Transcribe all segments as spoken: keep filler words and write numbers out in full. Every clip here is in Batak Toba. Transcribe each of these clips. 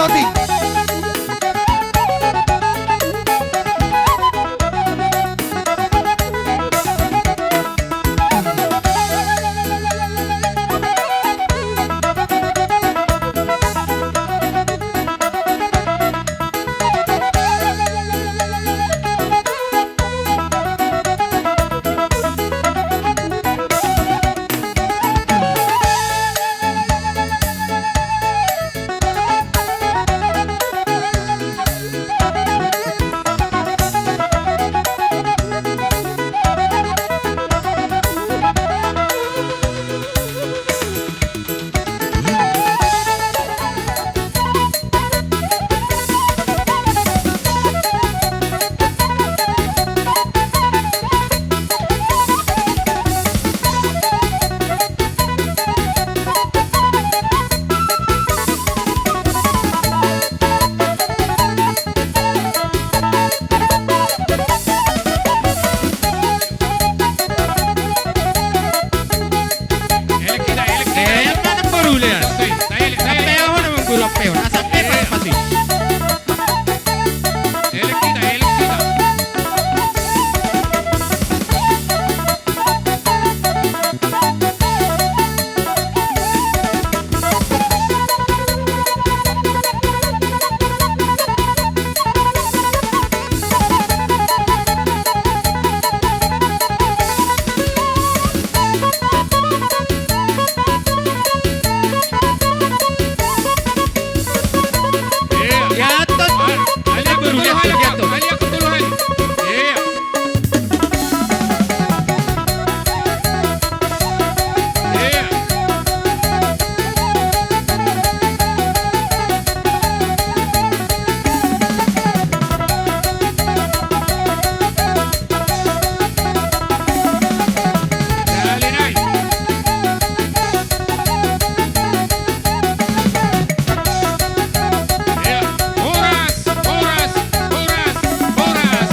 Roti. Elek hita, elek hita. Eh, apa na boru, Lea? Santai, santai, elek, santai, santai, elek. Apa ya, mana boru apa ya? Asa apa, eh, pasti. Elek hita, elek hita. Horas, horas, horas, horas.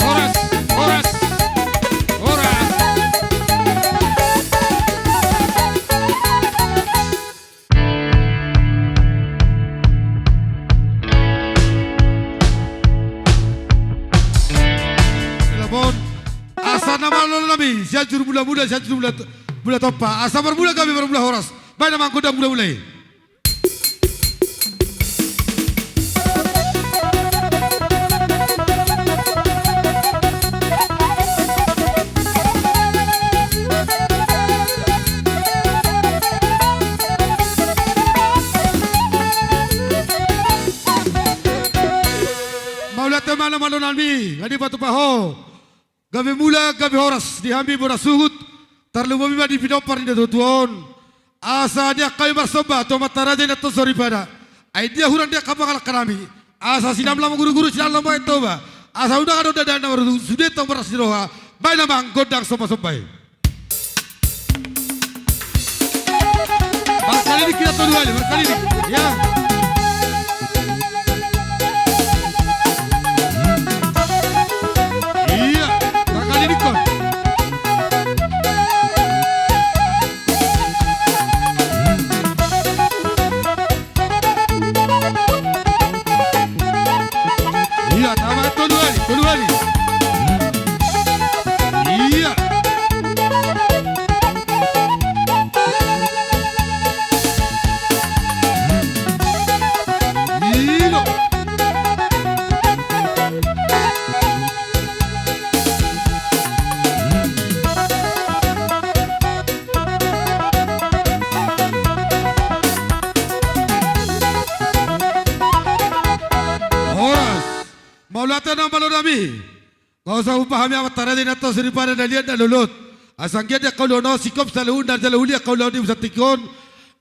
Horas, horas, horas. Telepon. Asa na malo nami, Sianjur Mula-mula, Sianjur Mula, Mula Tompa. Asa marmula gabe marmula horas. Baen amang gondang mula-mula i. Mauliate ma na malo nami, nga dipatupa ho. Gabe mula, gabe horas di hami bona suhut, tarlumobi ma di pinompar ni natuatua on. Asa di angka i marsomba tu Amanta Raja Inanta Soripada. Ai dia hurang di angka pangalangka nami. Asa silamlam guru-guru, silamlam ma i Toba. Asa unang adong dada na maruntung, sude tong marlas ni roha. Baen amang gondang somba-somba i. Markaliling hita tolu hali, markaliling. Ya. Iya, markaliling kau. Iya, tama, tolu hali, tolu hali. Iya. Iya. Horas. Mauliate na malo nami. Nga hupasahat hami Amanta Raja Inanta Soripada na liat na lolot. Asa anggiat di angka ulaon on singkop saluhutna jala uli angka ulaon di pusat tingki on.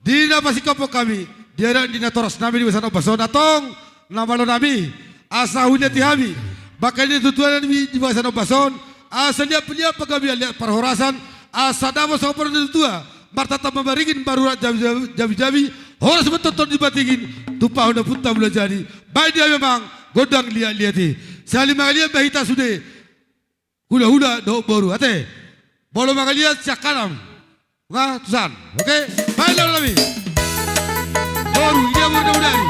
Di na pasingkophon hami, di adat di natoras nami di bagasan ombas on, antong na malo nami. Asa huliati hami bangkang ni natuatua nami di bagasan ombas on. Asa liat-liat panggabean, liat parhorasan. Asa dapot songon hata ni natuatua, martata mamaringin, marurat jabi-jabi, jabi-jabi, horas ma tongtong di patingin, tumpahon ompunta Mulajadi. Baen di hami amang gondang liat-liat i. Sahali mangaliat ma hita sude. Hulahula dohot boru, ate. Molo mangaliat sian kanan. Nga tusan. Oke. Baen laho nami. Boru, ina boru na muda i.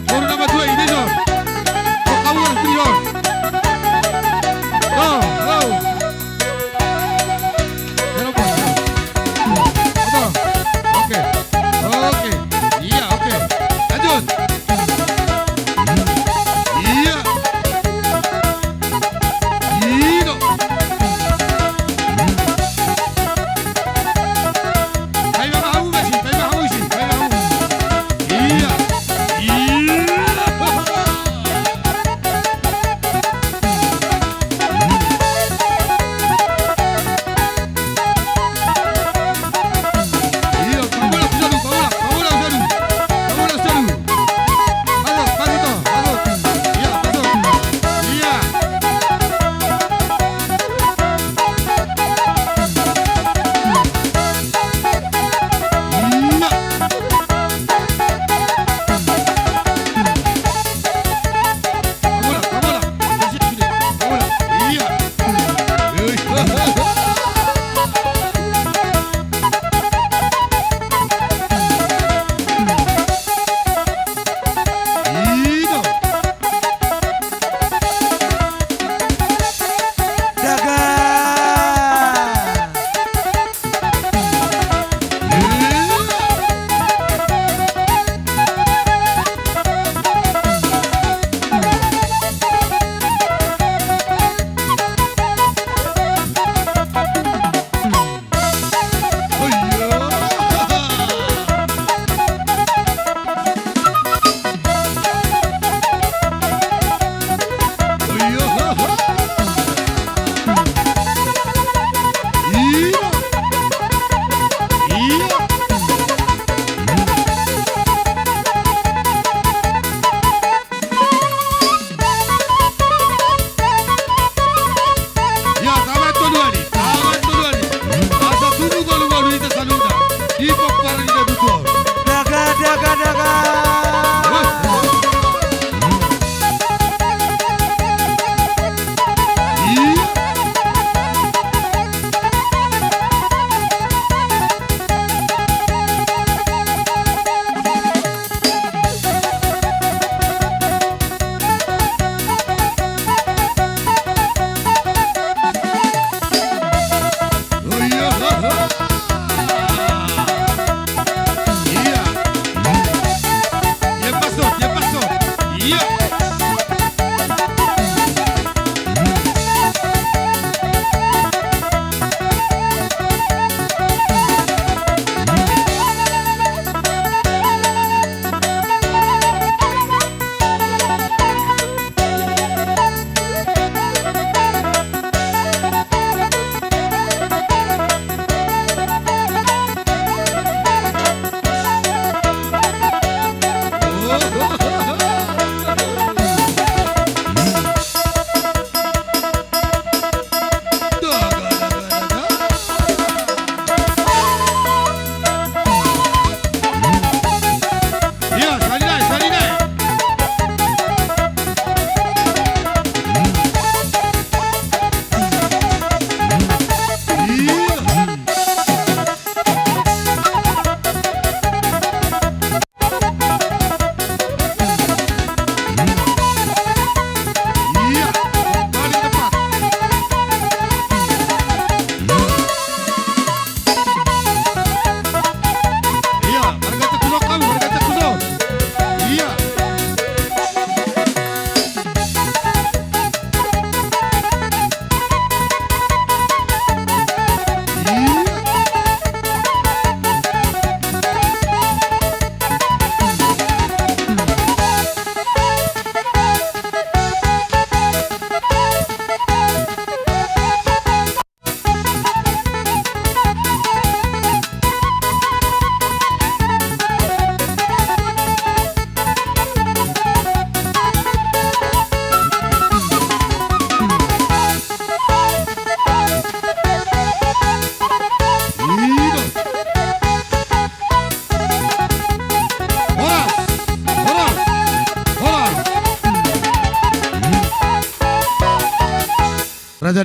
Boru na matua i, ina son. Kok kamu harus pilih on. Go, go. Oke. Oke. Iya, oke. Lanjut. Iya. Iya. Paima ma hamu, Messi. Paima hamu, Messi. Paima hamu. Iya. Iya.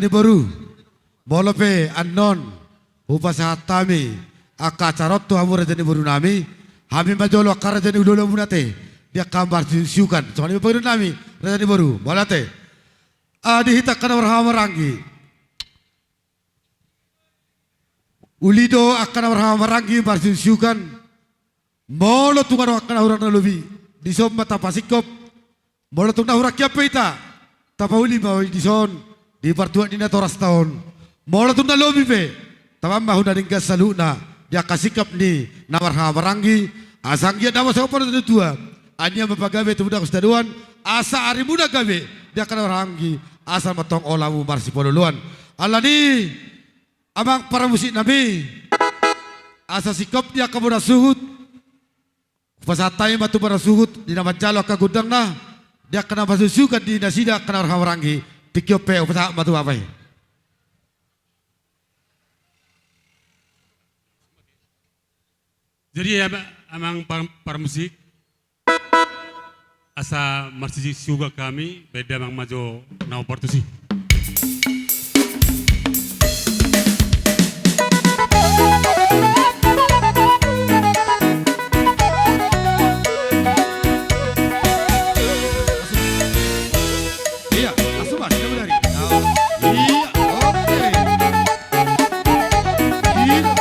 Ni boru, molo pe annon hupasahat hami angka acara on tu hamu raja ni boru nami, hami ma jolo angka raja ni hulahula muna ate di angka marsiuksiukan. Songon i ma pangidoan nami raja ni boru, mauliate. Ah, di hita angka na marhahamaranggi. Uli do angka na marhahamaranggi marsiuksiukan. Molo tung adong angka na hurang na lobi, dison ma tapasingkop. Molo tung na hurang hian pe hita, tapauli ma i dison di partuat ni natorasta on. Molo tung na lobi pe, tabaen ma hu na denggan saluhutna di angka singkop ni na marhahamaranggi. Asa anggiat na masa ompar tu tua, ania ma pagabe tumundalhon sitadoan, asa arimuna gabe di angka na marhahamaranggi, asa ma tong ulamu marsipaluluan. Alani, amang parmusik nami, asa singkop di angka bona suhut, hupasahat hami ma tu bona suhut di na manjalo angka gondangna, di angka na marsiuksiukan di nasida angka na marhahamaranggi. Tingki on pe hupasahat ma tu bapa i. Jadi, ama-, amang par-, parmusik, asa marsiuksiukan hami, baen damang ma jo na ompar tusi. Iya, langsung, Mas, kita dari. Iya, oke. Iya.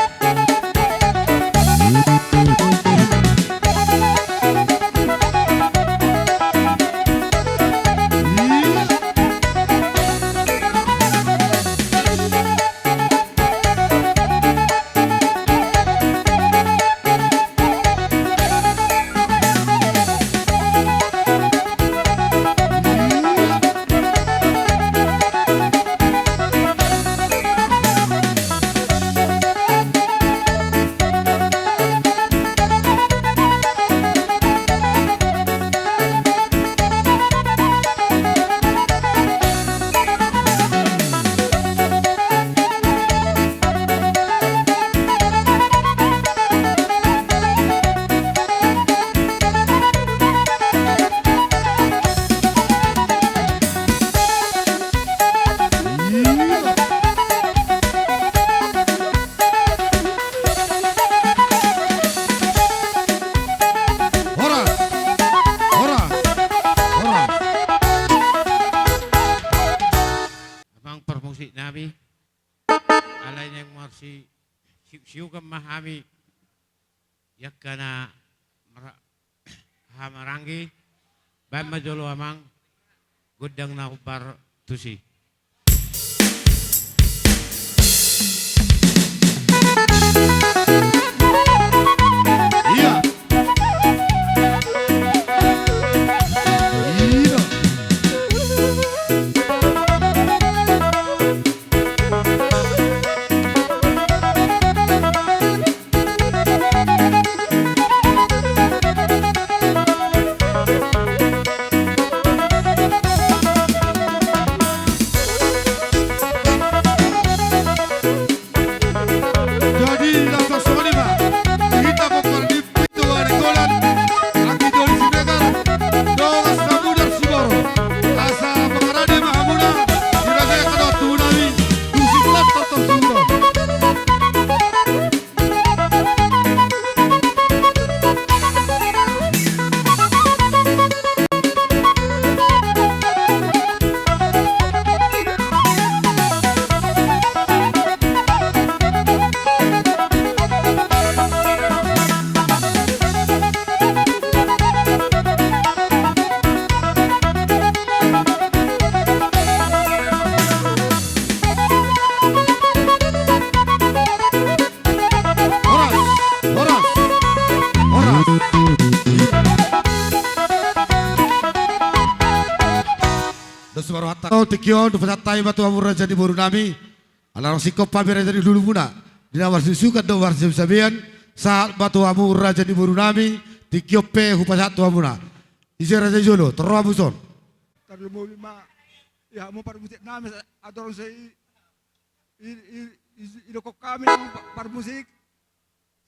Horas, horas, horas. Amang parmusik nami, alai naeng marsiuksiukan ma hami di angka na marhahamaranggi, baen ma jolo amang gondang na hombar tusi. Iya. Iya. Jadi, langsung songon i ma. Hita pomparan ni Pintu Ari Golan, Aki Doli Siregar, dongan Samudar Siboro. Asa mangarade ma hamuna, di raja kadot tu nami, tu si Pelantar Torsudo. Horas, horas, horas. Dos baru hatta. Oh, tingki on, hupasahat hami ma tu hamu raja ni boru nami. Ala ro singkop hami raja ni hulahula muna. Di na marsiuksiukan dohot marsiabeabean. Sahat ma tu hamu raja ni boru nami. Tingki on pe hupasahat tu hamuna. Ise raja ni jolo, torop hamu son. Tarlumobi ma, ia hamu parmusik nami, adong sai i, i, i, i, idokkon hami hamu pa-, parmusik.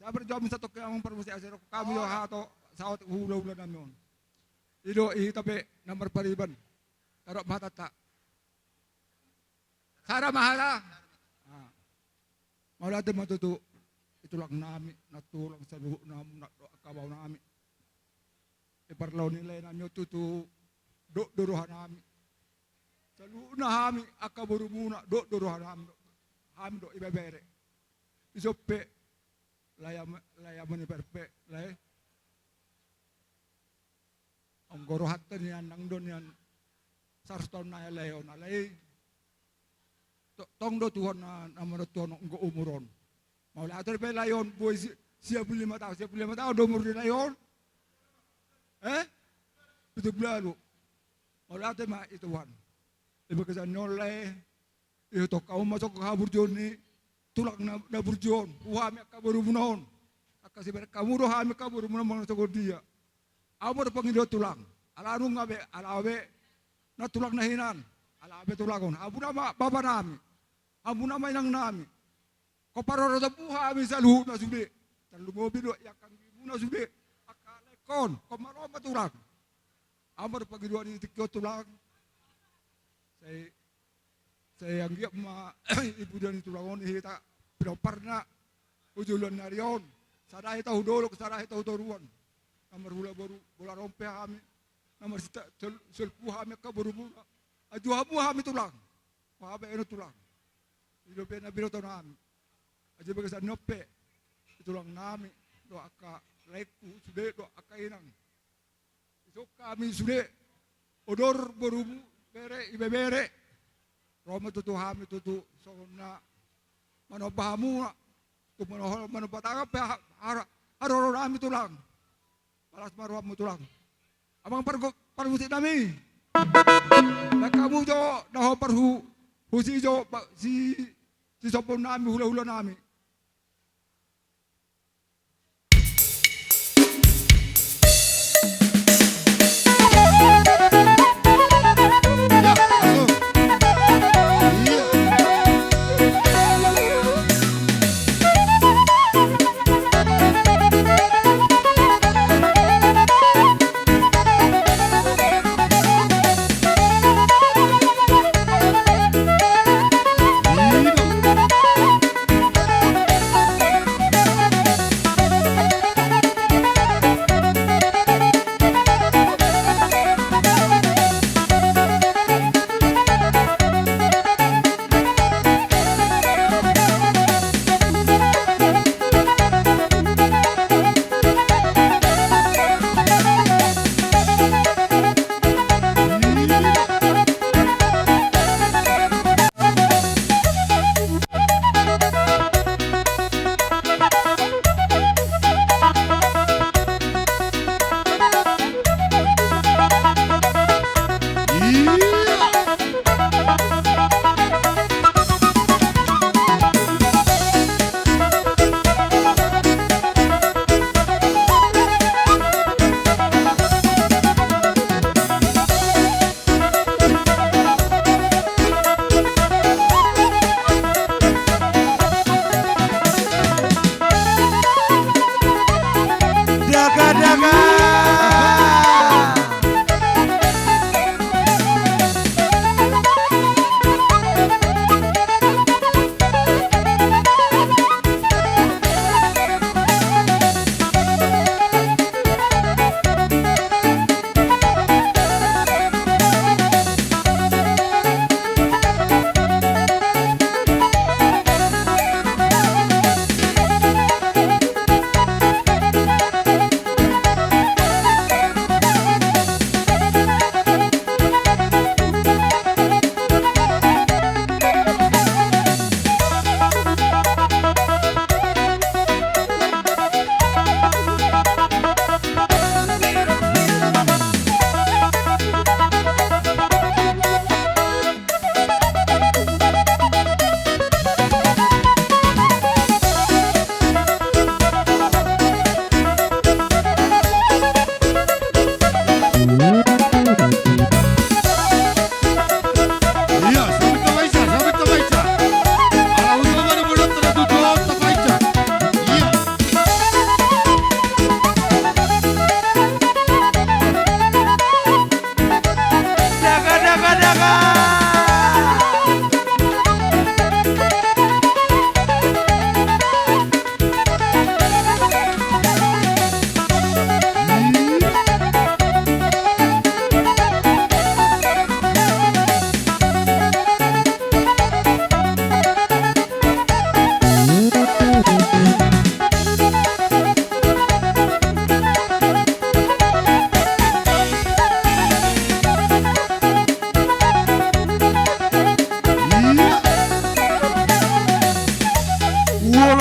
Sabar jo hamu satongkin amang parmusik, asa idokkon hami jo hata saotik hulahula nami on. I do i hita pe na marpariban. Tadok ma hatanta. Hara ma hara. Ah. Mauliate ma tutu i tulang nami, nantulang saluhut na muna dohot angka bao nami. I parlao ni lae nami on tutu dok do roha nami. Saluhutna hami angka boru muna dok do roha nami, hami dohot ibebere. Ison pe lae am-, lae amang ni Perpe, lae. Anggo rohanta nian nang do nian saratus taon nai lae on, alai to-, tong do Tuhan na, na manontuhon anggo umur on. Mauliate dope lae on, boi si-, sia pulu lima taon, sia pulu lima taon do umur ni lae on. Eh? Pitu pulu ualu. Mauliate ma i Tuhan. Di bagasan ni on lae, ihuthon hamu ma songon haburjuon ni tulang na, na burju on tu hami angka boru muna on. Angka sibereng hamu do hami angka boru muna on manang songon dia. Ahu ma do pangidoan tulang. Ala nunga be, ala be nantulang na hinan. Ala be tulang on. Hamu nama bapa nami. Hamu nama inang nami. Ho parorot hamu hami saluhutna sude. Tarlumobi do i angka anggi muna sude. Angka laengkon. Ho malo ma tulang. Ahu ma do pangidoan i tingki on tulang. Sai Sai anggiat ma i pudian ni tulang on i hita pinomparna tu joloan ni ari on. Sada hita hu dolok, sada hita hu toruan. Na marhula boru, bola ro pe hami. Na marsita-, sol-, solpu hami angka boru muna. Ajo hamu hami tulang. Ho habaenon tulang. I dope na binoto nami. Ajo bagasan ni on pe i tulang nami dohot angka laengku sude dohot angka inang. Ison hami sude, odor boru, bere, ibebere. Ro ma tutu hami tutu songon na manomba hamu, tu mano-, manomba tangan pe ha-, har-, haroro nami tulang. Palas ma rohamu tulang. Amang pargo-, parmusik nami. Baen hamu jo na ho parhu-, husi jo, ba-, si, si sombong nami, hula-hula nami.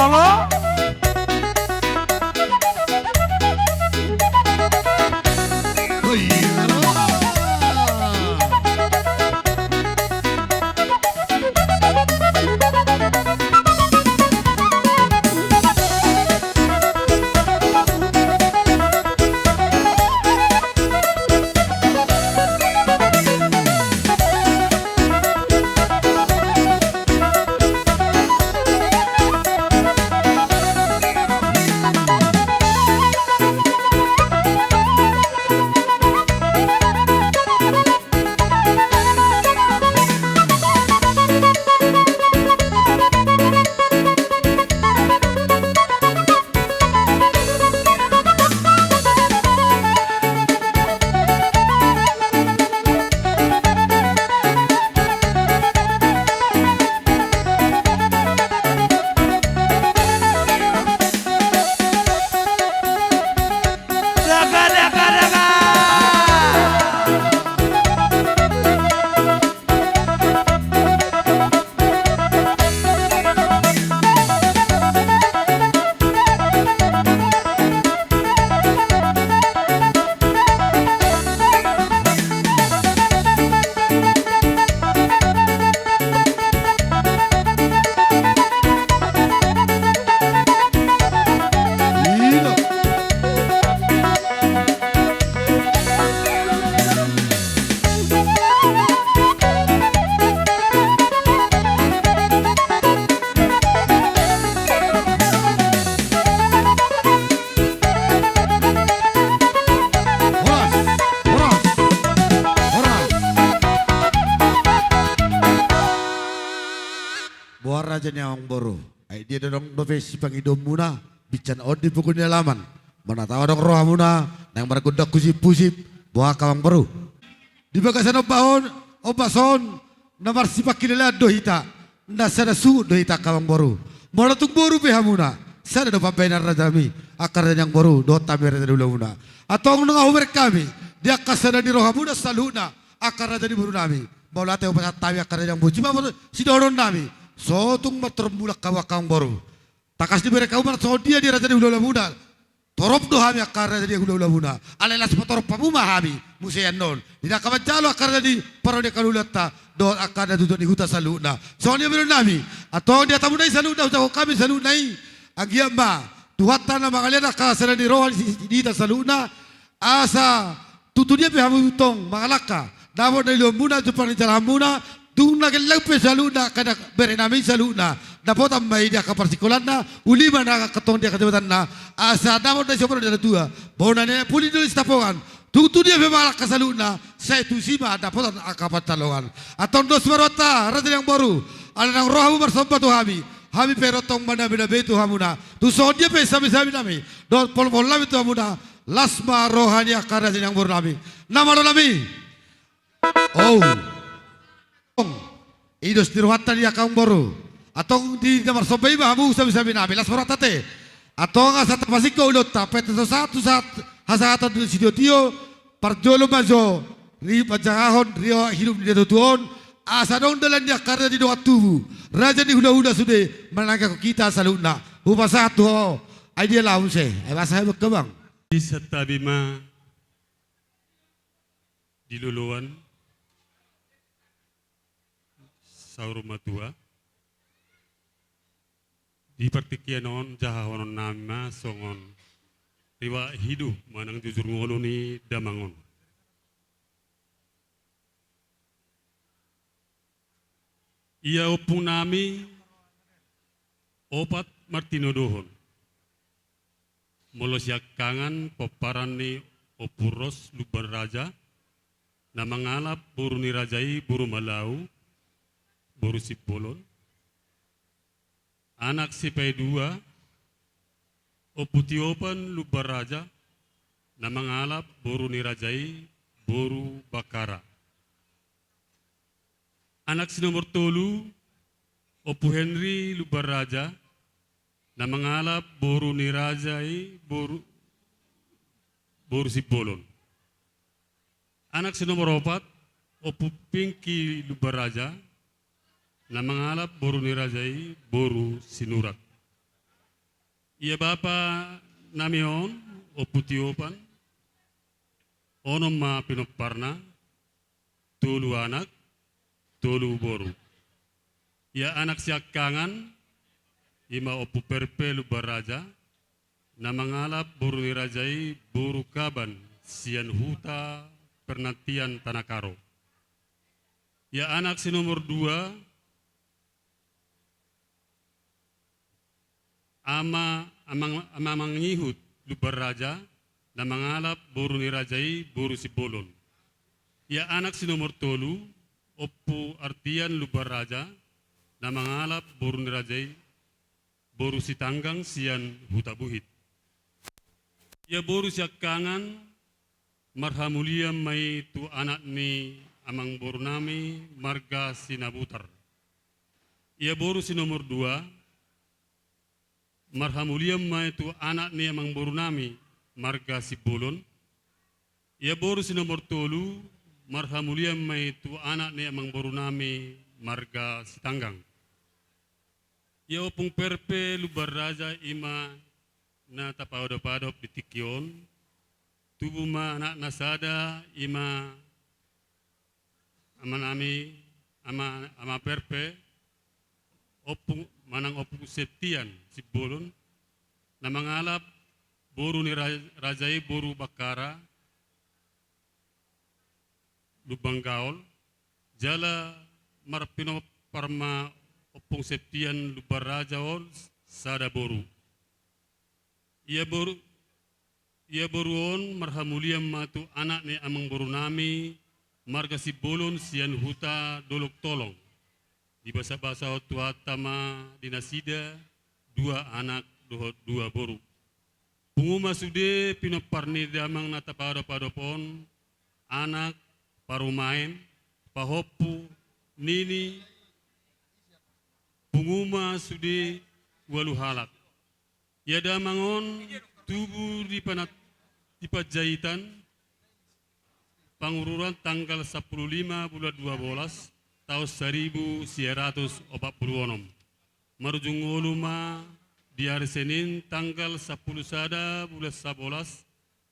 Halo? Horas, horas, horas. Boha raja ni amangboru, ai dia do adong dope sipangidoonmuna, binsan on di pugu ni alaman. Molo tahu adong rohamuna naeng margondang husip-husip, boha angka amangboru? Di bagasan ombas on, ombas on, na marsipangkilalean do hita, na sada suhut do hita angka amangboru. Molo tung boru pe hamuna, sada do pambahenan rajanami, angka raja ni amangboru dohot hami raja ni hulamuna. Antong nunga hubereng hami di angka sada ni rohamuna saluhutna, angka raja ni borunami. Mauliate hupasahat hami angka raja ni amangboru, sidohononnami, so tung martorop mulak hamu angka amangboru. Tangkas dibereng hamu ma songon dia di raja ni hulahulamuna. Torop do hami angka raja ni hulahulamuna. Alai laos patorop hamu ma hami muse annon. Di na angka manjalo angka raja ni paraulian hulahulamuna dohot angka na tutuan ni huta saluhutna. Songon i ma dohononnami. Antong di hatamuna i saluhutna, hujalo hami saluhutna i. Anggiat ma Tuhanta na mangalean angka sada ni roha di hita saluhutna. Asa tutu dia pe hamu tong mangalangka, dapot na niluluanmuna, jumpang ni jalahanmuna, tung na gellang pe saluhutna angka berenami saluhutna, dapotan ma i di angka parsingkolana, uli ma na angka tong di angka jabatanna, asa dapot na siomor na tua, bona na puli do i Sitapongan, tutu dia pe mangalangka saluhutna, sai tusi ma dapotan angka pansalongan. Antong dos ma rohanta, raja ni amangboru, ala naung ro hamu marsomba tu hami, hami pe ro tong manambe-nambe tu hamuna, tung songon dia pe sambisambinami dohot polopolnami tu hamuna, las ma roha ni angka raja ni amangborunami. Na malo nami. Ou. Antong, i dos ni rohanta di angka amangboru. Antong di na marsomba i ma hamu sambisambinami, las ma rohanta ate. Antong asa tapasingkop ulaonta, pe asa sahat tu sahat hasahatan tu sitiotio, parjolo ma jo, ri, manjangahon rio hidup ni natuatua on, asa adong dalan ni angka raja ni dongan tubu, raja ni hulahula sude, manangihon hita saluhutna. Hupasahat tu ho, ai dia laho muse, ai boasa hea bangka bang. Di santabi ma di loloan saur matua. Di partingkian on jahahononnami ma songon riwayat hidup manang jujur ngolu ni damang on. Ia ompungnami opat martinodohon. Molo siangkangan pomparan ni Ompu Ros Lumban Raja, na mangalap boru ni raja i boru Malau, boru Simbolon. Anak sipaidua, Ompu Tiopan Lumban Raja, na mangalap boru ni raja i boru Bakara. Anak si nomor tolu, Ompu Henry Lumban Raja, na mangalap boru ni raja i boru, boru Simbolon. Anak si nomor opat, Ompu Pingki Lumban Raja, na mangalap boru ni raja i boru Sinurat. Ia bapa nami on, Ompu Tiopan, onom ma pinomparna, tolu anak, tolu boru. Ia anak siangkangan, i ma Ompu Perpe Lumban Raja, na mangalap boru ni raja i boru Kaban, sian huta Pernantian Tanah Karo. Ia anak si nomor dua, ama, amang, ama mangihut Lumban Raja, na mangalap boru ni raja i boru Simbolon. Ia anak si nomor tolu, Ompu Artian Lumban Raja, na mangalap boru ni raja i boru Sitanggang sian Hutabuhit. Ia boru siangkangan, marhamulian ma i tu anak ni amangboru nami marga Sinabutar. Ia boru si nomor dua, marhamulian ma i tu anak ni amangboru nami marga Simbolon. Ia boru si nomor tolu, marhamulian ma i tu anak ni amangboru nami marga Sitanggang. Ia Ompung Perpe Lumban Raja i ma na tapaadop-adop di tingki on. Tubu ma anakna sada, i ma ama nami, ama, ama Perpe, Ompung, manang Ompung Septian Simbolon, na mangalap boru ni ra-, raja i boru Bakkara, Lumban Gaol, jala marpinompar ma Ompung Septian Lumban Raja on sada boru. Ia boru, ia boru on marhamulian ma tu anak ni amangboru nami marga Simbolon sian huta Dolok Tolong. Dibasabasahon Tuhanta ma di nasida dua anak dohot dua boru. Pungu ma sude pinompar ni damang na tapaadop-adop on, anak, parumaen, pahompu, nini, pungu ma sude ualu halak. Ia damang on tubu di Panat-, di Panjaitan, Pangururan tanggal sampulu lima bulan dua bolas taon saribu sia ratus opat pulu onom. Marujung ngolu ma di ari Senin tanggal sampulu sada bulan sabolas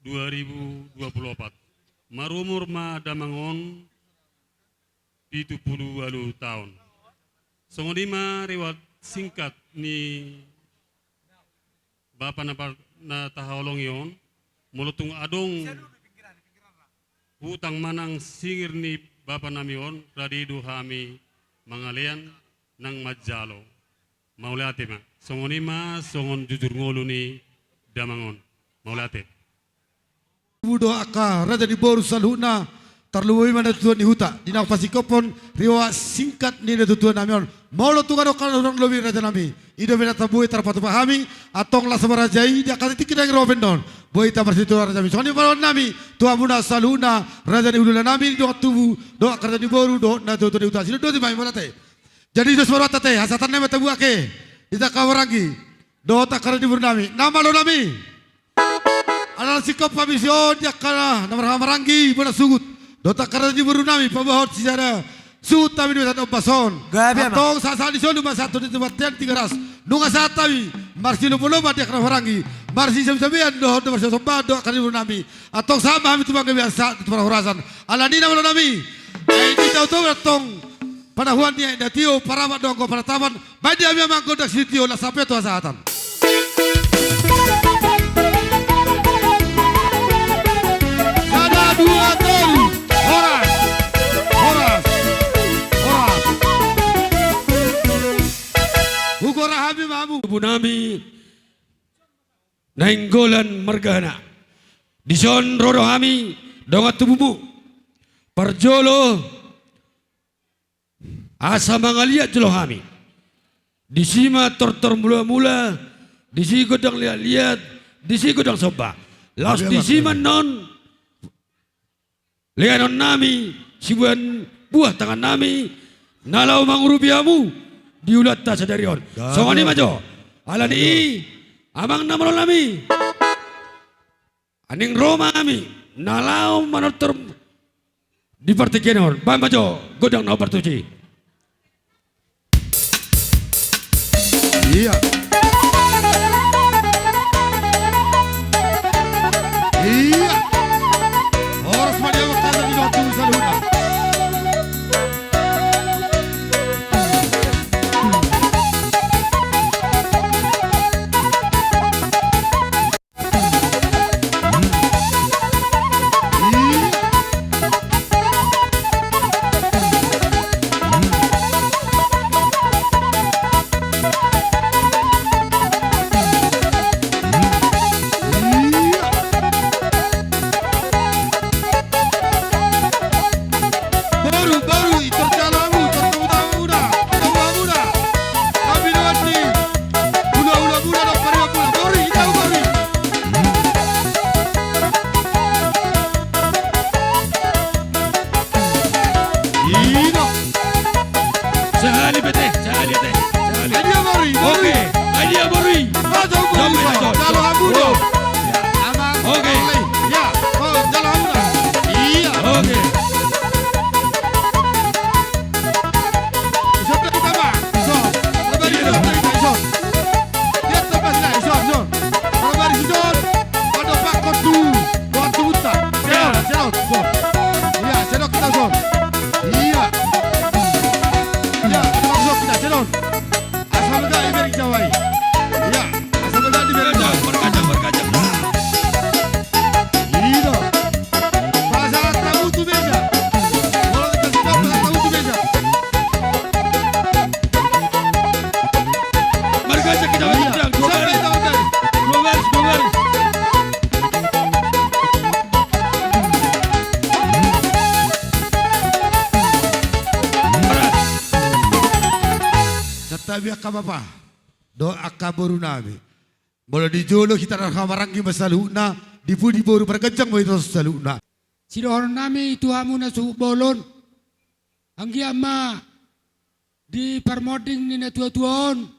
dua ribu dua pulu opat. Marumur ma damang on pitu pulu ualu taon. Songon i ma riwayat singkat ni bapa na par-, na tahaholongi on, molo tung adong hutang manang singir ni bapa nami on, rade do hami mangalean nang manjalo. Mauliate ma. Songon i ma, songon jujur ngolu ni damang on. Mauliate. Tubu dohot angka raja ni boru saluhutna, tarlumobi ma natuatua ni huta. Di na pasingkophon riwayat singkat ni natuatua nami on. Molo tung adong hurang lobi raja nami, i dope na taboi tarpatupa hami, antong las ma raja i di angka tingki na ro pe on. Boi taparsitua raja nami. Songon i ma dohonon nami tu hamuna saluhutna, raja ni hulahula nami, dongan tubu dohot angka raja ni boru dohot natuatua ni huta. Sidok doti ma i, mauliate. Jadi dos ma rohanta ate, hasahatan nami ma tabuat ate di angka maranggi dohot angka raja ni boru nami. Na malo nami. Ala singkop hami sian on di angka na marhahamaranggi, bona suhut dohot angka raja ni boru nami, paboahon sisada suhut hami di bagasan ombas on. Gabe ma. Antong sahat-sahat ni solu ma sahat tu hita bontean Tigaras. Nunga sahat hami marsilomoloman di angka na marhahamaranggi, marsisabesabean dohot marsisombasomba dohot angka raja ni boru nami. Antong sahat ma hami tu panggabean, sahat tu parhorasan. Alani na malo nami. Ai di tau-tau antong panahuan ni aek na tio, paramat do anggo panatapan. Baen di hami amang gondang sitio, las hape tu hasahatan. Sada, dua, tolu. Horas. Horas. Horas. Hugora hami ma hamu. Tubu nami Nainggolan margana. Dison ro do hami dongan tubumu. Parjolo asa mangaliat jolo hami. Disi ma tortor mulamula, disi gondang liatliat, disi gondang somba. Laos disi ma annon lehonon nami sibuan buah tangan nami na laho mangurupi hamu di ulaonta sadari on. Songon i ma jo. Alani i, amang na malo nami, naeng ro ma hami na laho manortor di partingkian on. Baen ma jo gondang na hombar tusi. Ia. Jangan, jangan. Dua baris, dua baris. Dua baris, dua baris. Santabi angka bapa dohot angka boru nami. Molo di jolo hita na marhahamaranggi ma saluhutna, di pudi boru marganjang ma hita saluhutna. Sidohonon nami tu hamu na suhut bolon, anggiat ma di parmonding ni na tuatua on,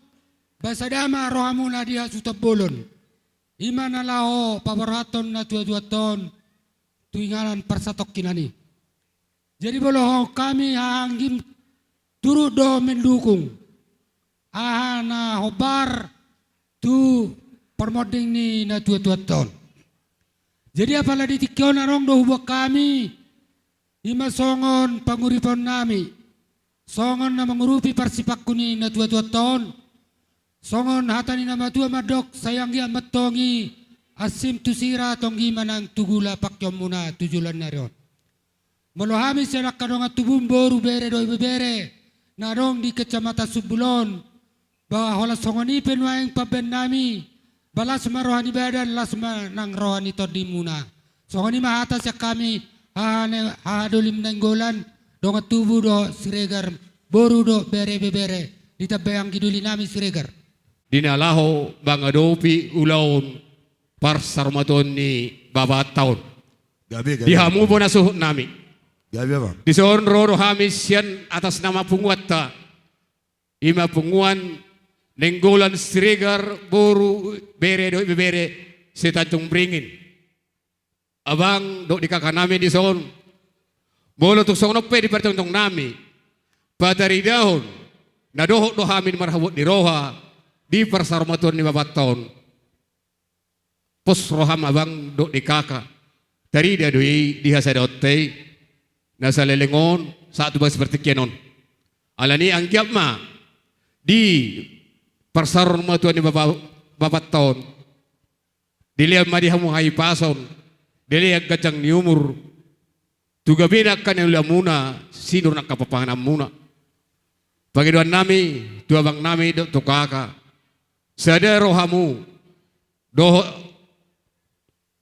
ba sada ma rohamuna di hasuhuton bolon. I ma na laho paborhathon na tuatuanta on tu inganan parsatongkinan i. Jadi molo hami hahaanggim turut do mendukung aha na hombar tu parmonding ni na tuatuanta on. Jadi apala di tingki on adong do huboan hami, i ma songon panguripon nami, songon na mangurupi parsipangku ni na tuatuanta on, songon hata ni na matua mandok, sai anggiat ma antong i ansim tu sira, tonggi ma nang tu gula pangkeonmuna tu joloan ni ari on. Molo hami sian angka dongan tubum, boru, bere dohot ibebere na adong di Kecamatan Sumbul on, ba holan songon i pe nuaeng pambaen nami, ba las ma roha ni badan, las ma nang roha ni tondimuna. Songon i ma hata sian hami, haha ne-, hahadolim Nainggolan, dongan tubu dohot Siregar, boru dohot bere ibebere, ditambai anggi doli nami Siregar. Di na laho mangadopi ulaon parsaromatuaon ni bapanta on. Gabe, gabe. Di hamu bona suhut nami. Gabe, Bang. Dison ro do hami sian atas nama punguanta. I ma punguan Nainggolan Siregar, boru, bere dohot ibebere se-Tanjung Beringin. Abang dohot di kaka nami dison. Molo tung songon on pe di parjongjong nami, pataridahon na dohot do hami marhabot ni roha di parsaromatuaon ni bapanta on. Pos roham abang dohot di kaka, tarida do i di hasadaonta i, na saleleng on sahat tu bagas partingkian on. Alani i anggiat ma di parsaromatuaon ni bapa-, bapanta on, dilehon ma di hamu hahipason, dilehon ganjang ni umur, tu gabe na angka na niulamuna, sinur na angka panganmuna. Pangidoan nami tu abang nami dohot tu kaka, sada rohamu dohot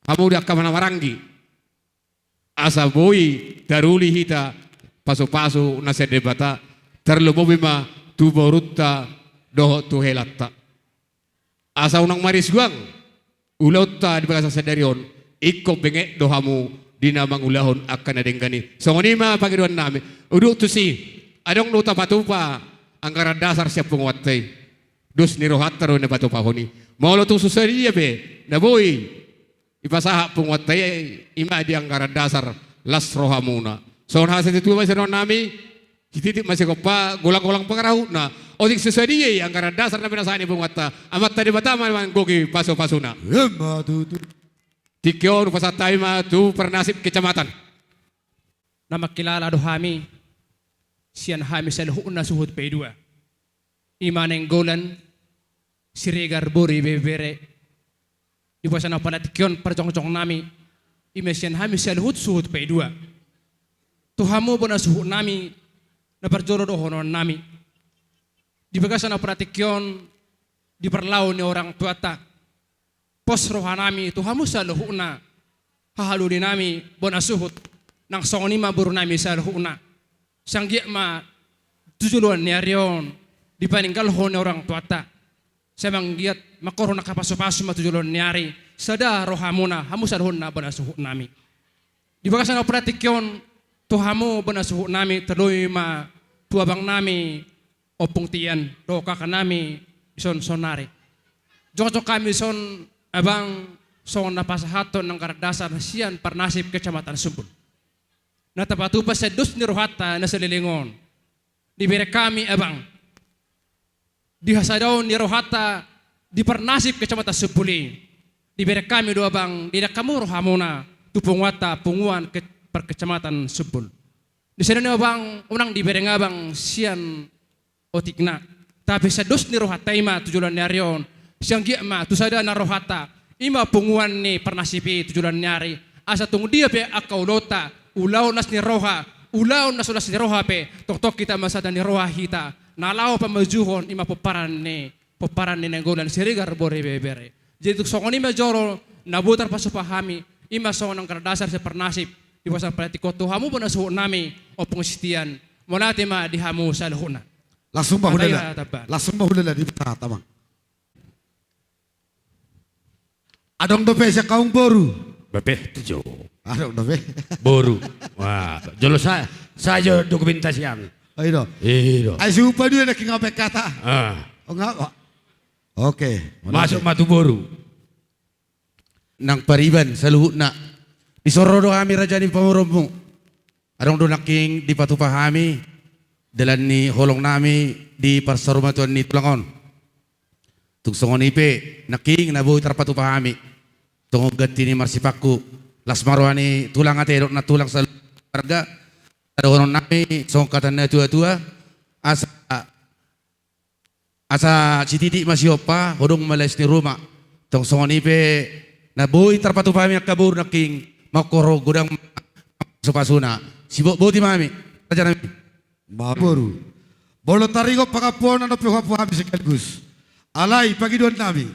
hamu di angka na marhahamaranggi, asa boi taruli hita pasupasu na sian Debata, tarlumobi ma tu borunta dohot tu helanta. Asa unang marisuang ulaonta di bagasan sadari on, ingkon benget do hamu di na mangulahon angka na denggan i. Songon i ma pangidoan nami. Udut tusi, adong do tapatupa anggaran dasar sian punguanta i. Dos ni rohanta do na patupahon i. Molo tung so sadia pe na boi dipasahat punguanta i, i ma di anggaran dasar, las rohamuna. Songon hata ni natuatua ma sidohonon nami, sititi ma sigompa, golanggolang pangarahutna. Otik so sadia i anggaran dasar na pinasahat ni punguanta, Amanta Debata ma manggohi pasupasuna. Emma tutu. Tingki on hupasahat hami ma tu parnasib kecamatan. Na mangkilala do hami sian hami saluhutna suhut P dua. I ma Nainggolan, Siregar, boru, ibebere. Di bagasan apala tingki on parjongjong nami, i ma sian hami saluhut suhut P dua. Tu hamu bona suhut nami, na parjolo dohonon nami. Di bagasan apala tingki on, di parlao ni orang tuanta, pos roha nami tu hamu saluhutna, haha doli nami bona suhut, nang songon i ma boru nami saluhutna. Sai anggiat ma tu joloan ni ari on dipaninggalhon ni orang tuanta, sai manggiat mangkorhon angka pasupasu ma tu joloan ni ari, sada rohamuna hamu saluhutna bona suhut nami. Di bagasan apala tingki on, tu hamu bona suhut nami, tarlumobi ma tu abang nami Ompung Tian dohot kaka nami dison saonari. Jongjong hami dison abang songon na pasahathon anggaran dasar sian parnasib Kecamatan Sumbul, na tapatupa sian dos ni rohanta na saleleng on. Dibereng hami abang di hasadaon ni rohanta di parnasib Kecamatan Sumbul i. Dibereng hami do abang, diida hamu rohamuna tu punguanta, punguan ke-, parkecamatan Sumbul. Di sada ni abang unang dibereng abang sian otikna, tapi sian dos ni rohanta i ma tu joloan ni ari on. Sai anggiat ma tu sada na rohanta, i ma punguan ni parnasib i tu joloan ni ari. Asa tung dia pe angka ulaonta, ulaon las ni roha, ulaon na so las ni roha pe, tongtong hita ma sada ni roha hita na laho pamajuhon i ma pomparan ni pomparan ni Nainggolan Siregar, bore ibebere. Jadi tung songon i ma jolo na boi tarpasupa hami, i ma songon angka na dasar sian parnasip, dipasahat patik on tu hamu bona suhut nami, Ompung Sitian, mauliate ma di hamu saluhutna. Langsung ma hulala. Langsung ma hulala dipasahat, Amang. Adong dope sian hamu boru? Bape, tu jo. Adong dope. Boru. Wah, jolo sa, sajo dokumentasi an. Oh, i do. I do. Ai si upa dua na kingape kata. Ah. Oh, nga, oh. Oke. Masuk ma tu boru. Nang pariban saluhutna. Dison ro do hami raja ni pamoruonmu. Adong do nangkin dipatupa hami dalan ni holong nami di parsarumatuan ni tulang on. Tung songon i pe nangkin na boi tarpatupa hami. Tongon ganti ni marsipangku. Las ma roha ni tulang ate dohot nantulang saluhut marga. Dohonon nami songon hata ni natuatua. Asa Asa sititik ma sihompa, hodong ma lais ni ruma. Tong songon i pe na boi tarpatupa hami angka boru nangkin, mangkorhon godang pasupasuna. Sibotboti ma hami, raja nami. Ma boru. Molo taringot pangampuon na dope huampu hami sekaligus. Alai pangidoan nami.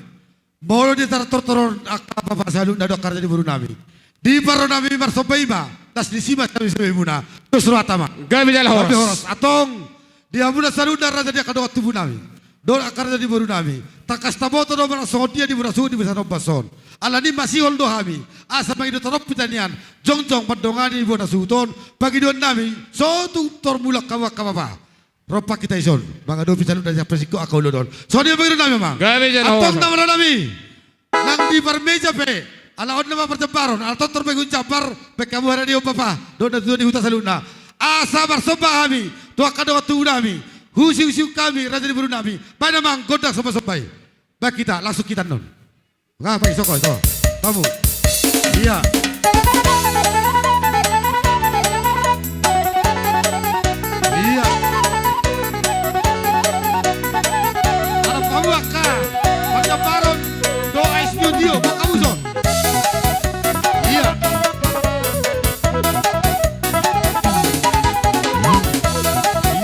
Molo di tartortoron angka papa saluhutna dohot angka raja ni boru nami. Di parro nami marsomba i ma, las ni si ma sami-sami muna. Dos rohanta ma. Gabe jala horas. Gabe horas. Antong, di hamuna saluhutna raja ni angka dongan tubu nami. Dohot angka raja ni boru nami. Tangkas taboto do manang songon dia di bona suhut di bagasan ombas on. Alani masihol do hami. Asa mangido tarompi tanian. Jongjong mandongani bona suhut on. Pangidoan nami. So tung tor mulak hamu angka papa. Rompak hita dison, mangadopi saluhutna sian pasingkop angka ulaon on. Songon i ma pangidoan nami, Amang. Gabe jala horas. Antong na maro nami. Nang di parmeja pe, ala on nama parjambaron, ala tontor pe hu jambar, pe hamu hara ni on papa, dohot na tutu di huta saluhutna. Asa marsomba hami, tu angka dongan tubu nami, husihusi hami, raja ni boru nami, baen Amang gondang somba-somba i. Baen hita, langsung hita annon. Nga, paisok, paisok. Tamu. Iya. Iya. Ala pamuaka. Parjambaron. Doa studio. Makamuson. Iya.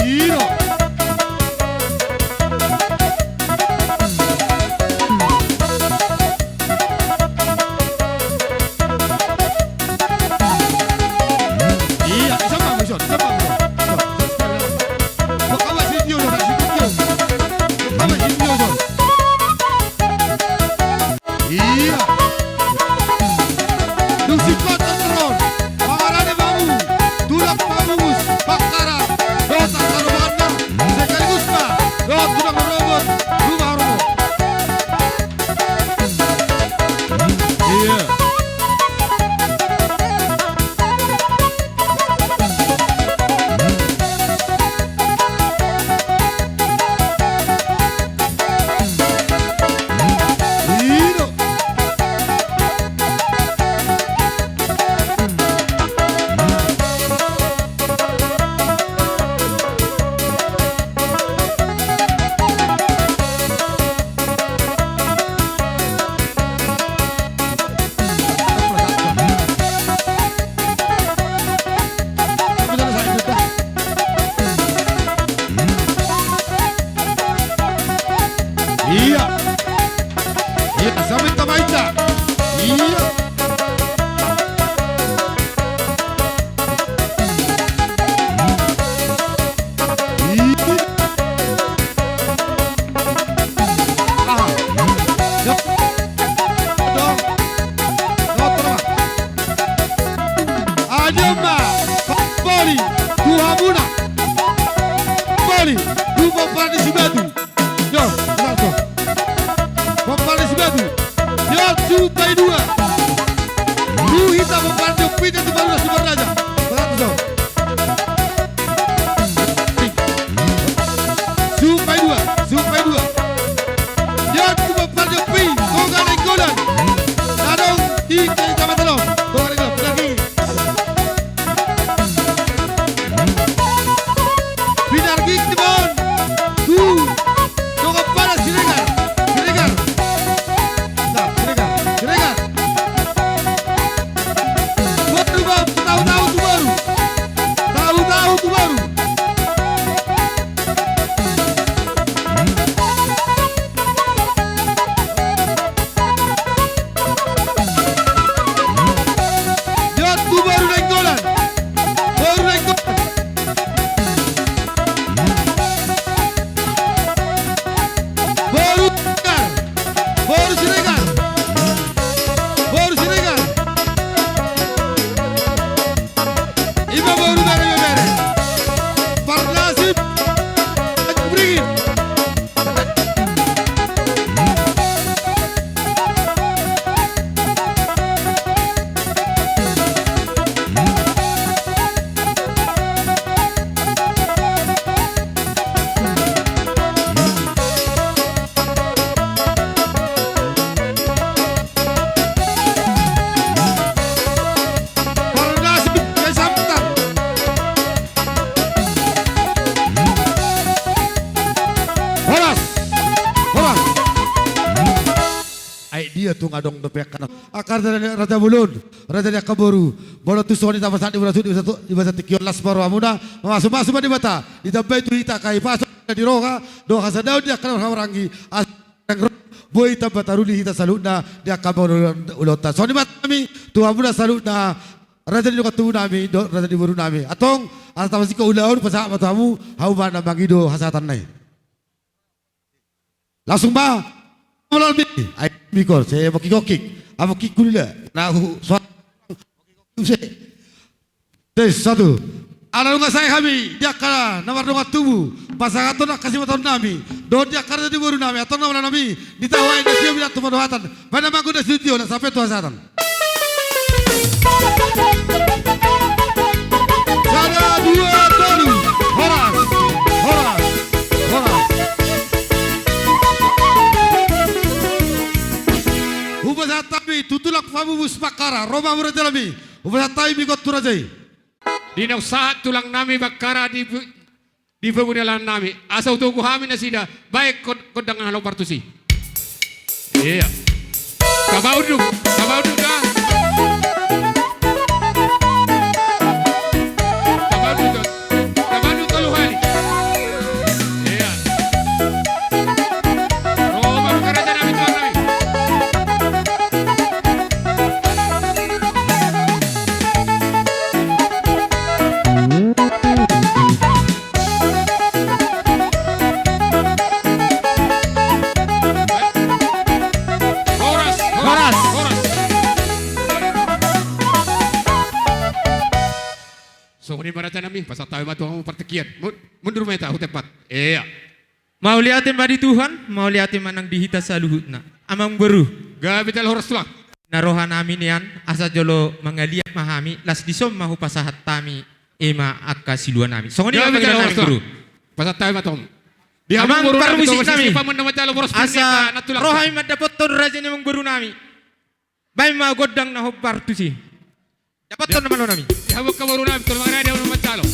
Iya. Iya, bisa bagus, bisa bagus. Iya. Dia tung adong dope angka na, angka raja ni raja bolon, raja ni angka boru. Molo tung songon i tapasahat di bona suhut, di basa tingki on, las ma rohamuna, mamasumasu ma Debata, ditambai tu hita angka hipas ni roha dohot hasadaon di angka na marhahamaranggi, asa boi tamba taruli hita saluhutna di angka pangula-, ulaonta. Songon i ma hami tu hamuna saluhutna, raja ni dongan tubu nami dohot raja ni boru nami. Antong, asa tapasingkop ulaon, pasahat ma tu hamu, hamu ma na mangido hasahatanna i. Langsung ma. Molo mi, ai mikor, sai mokikokik. Amokik kulila. Na hu-, soal. Use. Tes, satu. Ala nunga sae hami di angka na mardongan tubu, pasahathon angka simatuaon nami dohot di angka raja ni boru nami, antong na mula nami, di tahu ai na sio bilang tu padohatan, baen amang gondang situtu on, asa pe tu hasahatan. Sada, dua, tolu. Horas. Horas. Horas. Hupasahat hami tu tulang pamupus Bakkara, ro ma hamu raja nami. Hupasahat hami mikot tu raja i. Di naung sahat tulang nami Bakkara di, di pangula nami, asa hutogu hami nasida, baen kon-, gondang na hombar tusi. Ia. Tamba unduk, tamba unduk da. Tamba unduk da. Tamba unduk tolu hali. Ia. Ro ma hamu raja nami, tulang nami. Horas, horas, horas. Songon i ma raja nami, pasahat hami ma tu hamu partingkian. Mun-, mundur ma hita hu tempat. Ia. Mauliate ma di Tuhan, mauliate ma nang di hita saluhutna. Amang boru. Gabe jala horas tulang. Na roha nami nian, asa jolo mangaliat ma hami, las dison ma hupasahat hami, i ma angka silua nami. Songon i ma panggilan nami, boru. Pasahat hami ma tu hamu. Amang parmusik nami. Asa ro hami mandapothon raja ni amang boru nami. Baen ma gondang na hombar tusi. Dapothon na malo nami. Di hamu angka boru nami, tolu mangarade hamu na manjalo.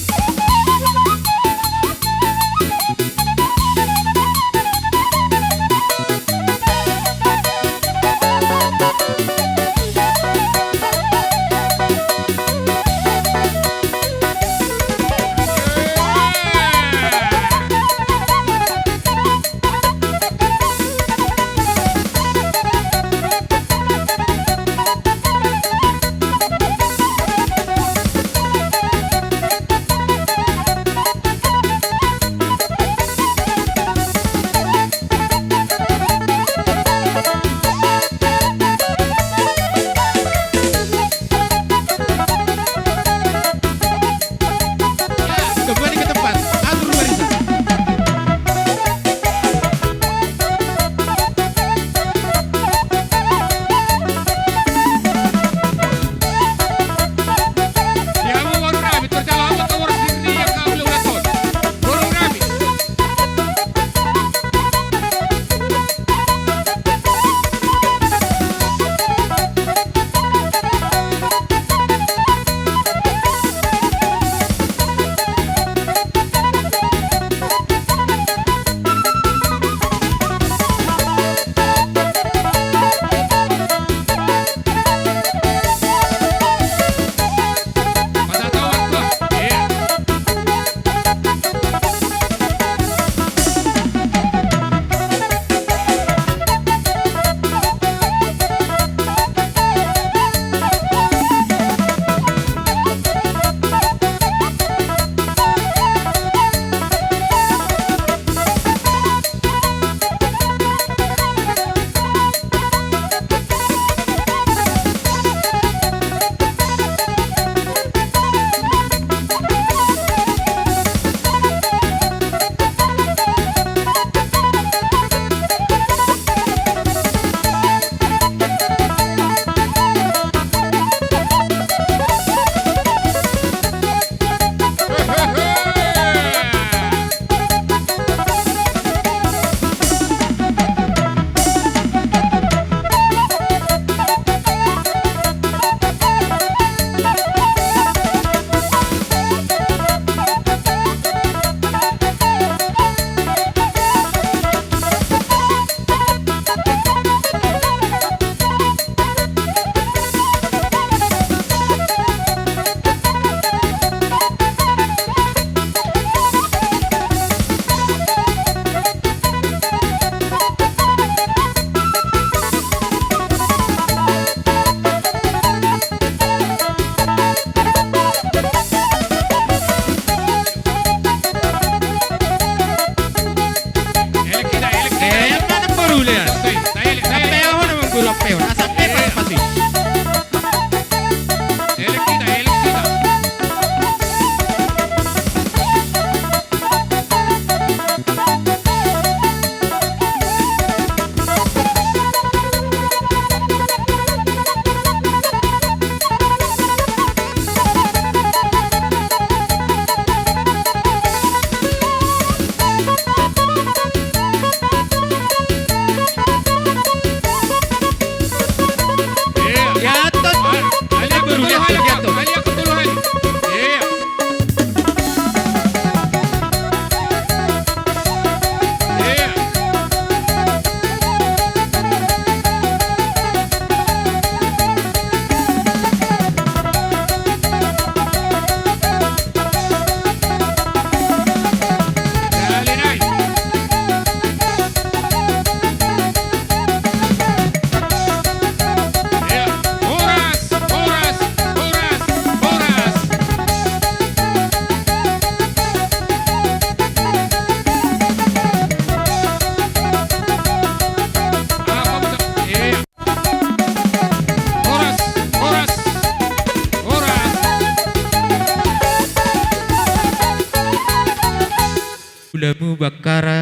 Raja Bakkara,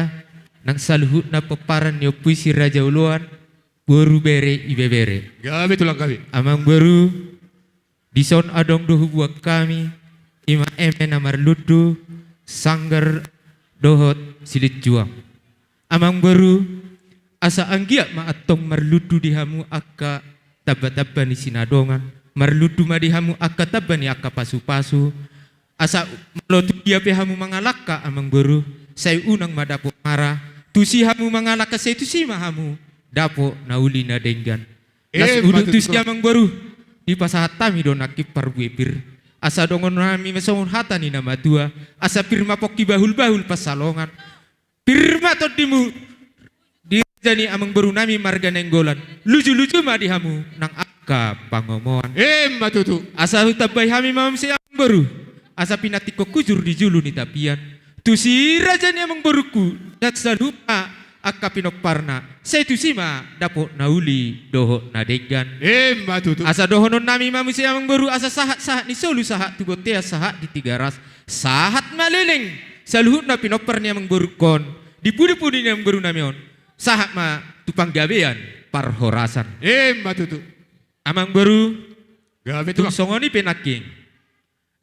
nang saluhutna pomparan ni Ompu i Si Raja Oloan, boru, bere, ibebere. Gabe tulang, gabe. Amangboru, dison adong do hubuan hami, i ma eme na marlundu, sanggar dohot silinjuang. Amangboru, asa anggiat ma antong marlundu di hamu angka tambatamba ni sinadongan, marlundu ma di hamu angka tamba ni angka pasupasu, asa molo tudia pe hamu mangalangka, amangboru, sai unang ma dapot mara, tusi hamu mangalangka, sai tusi ma hamu dapot na uli na denggan. Las udut tusi, amangboru, dipasahat hami do nangkin parbue pir, asa dohonon nami ma songon hata ni na matua, asa pir ma pongki, bahulbahul pansalongan. Pir ma tondimu di raja ni amangboru nami marga Nainggolan, lujuluju ma di hamu nang angka pangomoan. Emma tutu. Asa hutambai hami ma muse, amangboru, asa pinantikhon hujur di julu ni tapian, tusi raja ni amangborungku, dan saluhutna angka pinomparna, sai tusi ma dapot na uli dohot na denggan. Emma tutu. Asa dohonon nami ma muse, amangboru, asa sahat-sahat ni solu, sahat tu bontean, sahat di Tigaras, sahat ma leleng saluhutna pinompar ni amangborungkon, di pudi-pudi ni amangboru nami on, sahat ma tu panggabean parhorasan. Emma tutu. Amangboru, gabe tulang. Tung songon i pe nangkin,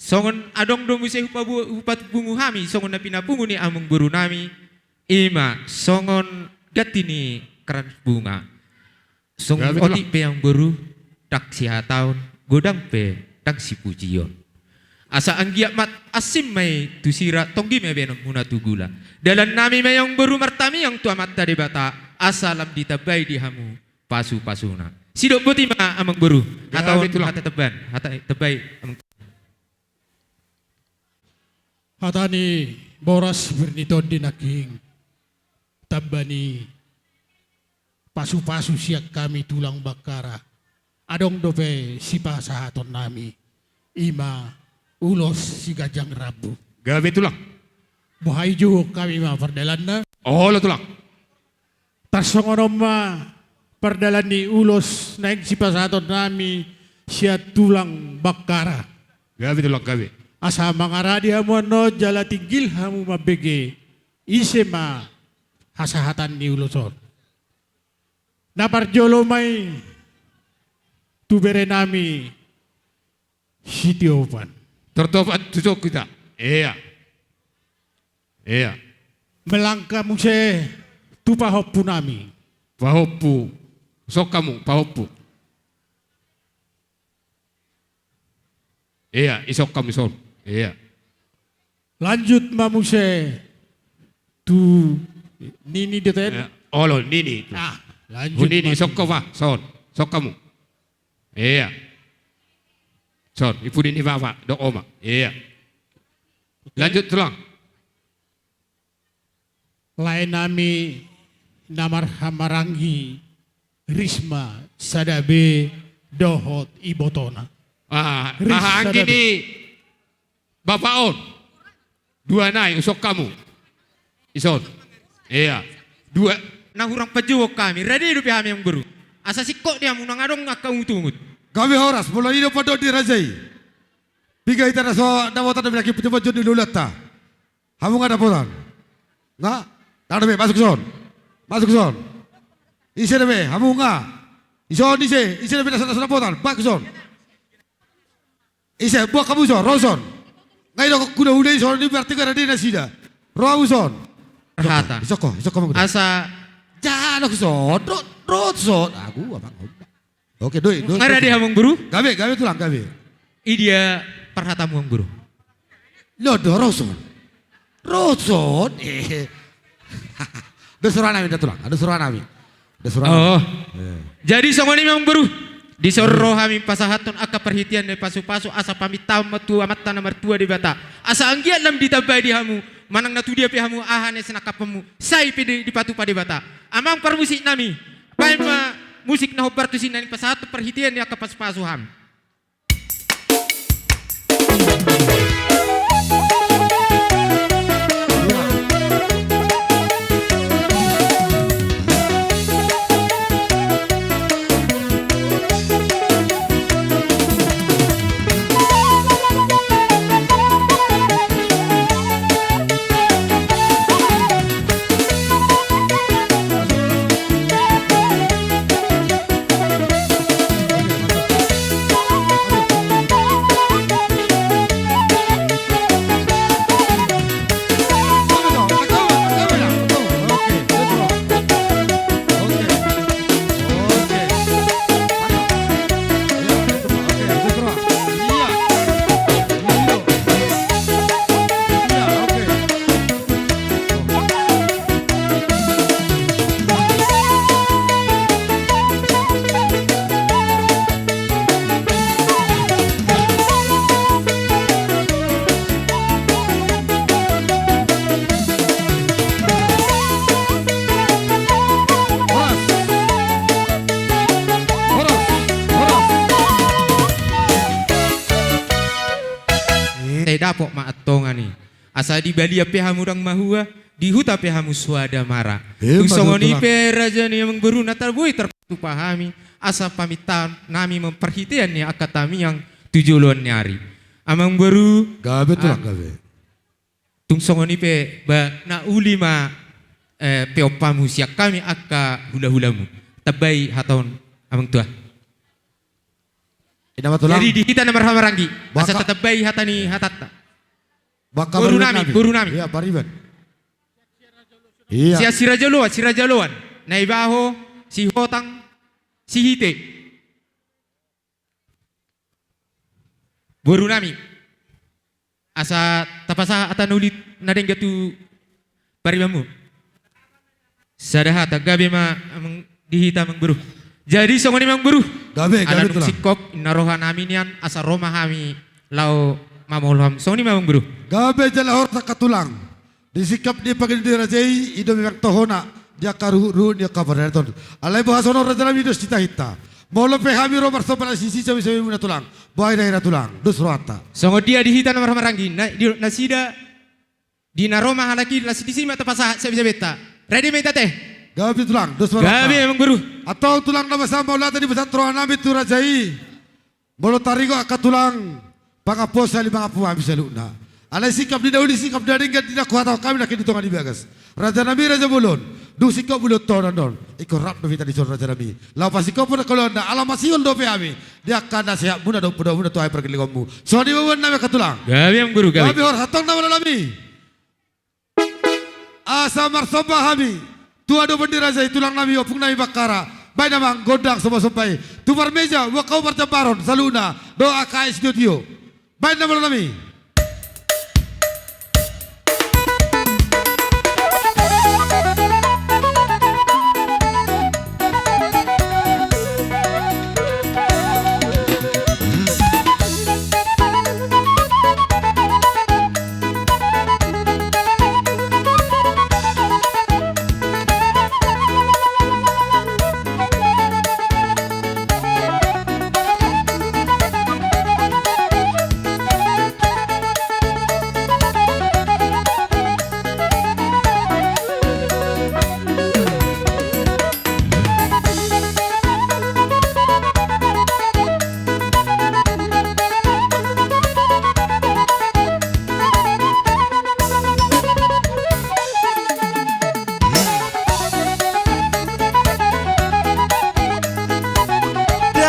songon adong do muse hupabu-, hupapungu hami songon na pinapungu ni amangboru nami, i ma songon ganti ni keranas bunga. Songon otik pe, amangboru, ndang sihataon, godang pe ndang sipujion. Asa anggiat ma asing ma i tu sira, tonggi ma baenonmuna tu gula. Dalan nami ma i, amangboru, martamiang tu Amanta Debata, asa lam ditambai di hamu pasupasuna. Sidok boti ma, amangboru. Hata on, hata tambai, hata tambai, amang. Hata ni boras, pir ni tondi nangkin, tamba ni pasupasu sian hami tulang Bakkara. Adong dope sipasahaton nami, i ma ulos siganjang rambu. Gabe tulang. Boha i, jouhon hami ma pardalanna. Olo tulang. Tarsongon on ma pardalan ni ulos naeng sipasahaton nami sian tulang Bakkara. Gabe tulang, gabe. Asa mangaradi hamu annon jala tinggil hamu mambege ise ma hasahatan ni ulos on. Na parjolo ma i tu bere nami sitiopan. Tortopan tu son hita. Ea. Ea. Melangka muse tu pahompu nami. Pahompu. Son hamu, pahompu. Ea, ison hamu son. Ea. Lanjut ma muse tu nini do ten. Ea, olo, nini. Ah, lanjut. Nini, ma son hamu, son. Son hamu. Ea. Son, i pudi ni bapa, dok oma. Ea. Oke. Lanjut tulang. Lae nami na marhahamaranggi Risma sada be dohot ibotona. Ah, Ris-, hahaanggi sada be. Ni bapa on. Dua nai, ison hamu. Ison. Ea. Dua. Na hurang pajouhon hami, rade dope hami, amangboru. Asa singkop di hamu, nang adong angka ungut-ungut. Gabe horas, molo i do pandok ni raja i. Piga hita na so dapotan dope nangkin pudi panjouon ni hulahulanta. Hamu nga dapotan. Nga? Dang dope, masuk son. Masuk son. Ise dope, hamu nga? Ison, ise, ise dope na so, na so dapotan. Masuk son. Ise, boan hamu son, ro son. Nga i do hudahudai son, i berarti nga rade nasida. Ro hamu son. Parhata. Ison ho, ison ho, amang. Asa. Jalo son, ro, ro son. Agu, amang. Oke, doi, doi. Nga rade, amangboru? Gabe, gabe tulang, gabe. Idia parhatamu, amangboru? Lo do, ro son. Ro son, eh. Dos roha nami da tulang, dos roha nami. Dos roha nami. Oh. Eh. Jadi songon i ma, amangboru. Dison ro hami pasahathon angka parhitean ni pasupasu, asa pamintaon ma tu Amanta na martua Debata. Asa anggiat lam ditambai di hamu, manang na tudia pe hamu aha na sinangkapmu, sai pe di, dipatupa Debata. Amang parmusik nami, baen ma musik na hombar tusi naeng pasahathon parhitean ni angka pasupasu hami. Sai dapot ma antongan i. Asa di balian pe hamu ndang mahua, di huta pe hamu soada mara. Tung songon i pe raja ni amangboru na tar boi tarpatupa hami, asa pamintaan nami ma marhitean ni angka tangiang tu joloan ni ari. Amangboru. Gabe tulang, gabe. Tung songon i pe ba na uli ma, eh, peompamu sian hami angka hulahulamu. Tambai hata on amang tua. Jadi di hita na marhahamaranggi, asa tatambai hata ni hatanta. Boru nami, boru nami. Ia pariban. Ia. Sian Siraja Oloan, Siraja Oloan. Naibaho, Sihotang, Sihite. Boru nami. Asa tapasahat hata na uli na denggan tu paribanmu. Sada hata, gabe ma di hita amangboru. Jadi songon i amangboru. Gabe, gabe tulang. Ala dung singkop, ninna roha nami nian asa ro ma hami laho mamolham. Songon i ma amangboru. Gabe jala horas angka tulang. Di singkop ni pangidop ni raja i, i do memang tohona di angka ruhutruhut ni angka paradaton. Alai boha songon raja nami dos di tahinta. Molo pe hami ro marsomba na sisi sabe-sabe muna tulang. Boha i da hira tulang, dos rohanta. Songon dia di hita na marhahamaranggi, na di nasida di na ro ma halak i las disi ma tapasahat sabe-sabenta. Rade ma hita ate. Gabe tulang, dos rohanta. Gabe amangboru. Antong tulang na basa mauliate di basa roha nami tu raja i. Molo taringot angka tulang, pangampu sali mangampu hami saluhutna. Alai singkop ni na uli singkop na denggan di na huhatahon hami nangkin di tonga ni bagas. Raja nami raja bolon, dung singkop bolon tohonan on. Ingkon rap do hita dison raja nami. Laho pasingkophon angka ulaonna, ala masihol dope hami. Di angka nasehatmuna dohot padomuhonmuna tu hami pargellengonmu. Songon i ma boan nami angka tulang. Gabe amangboru, gabe. Gabe horas antong na malo nami. Asa marsomba hami tu adopan ni raja i tulang nami ompung nami Bakkara. Baen amang gondang sombasomba i tu parmeja, boan hamu parjambaron saluhutna dohot angka es tio-tio. Baen na malo nami.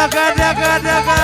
Daga, daga, daga.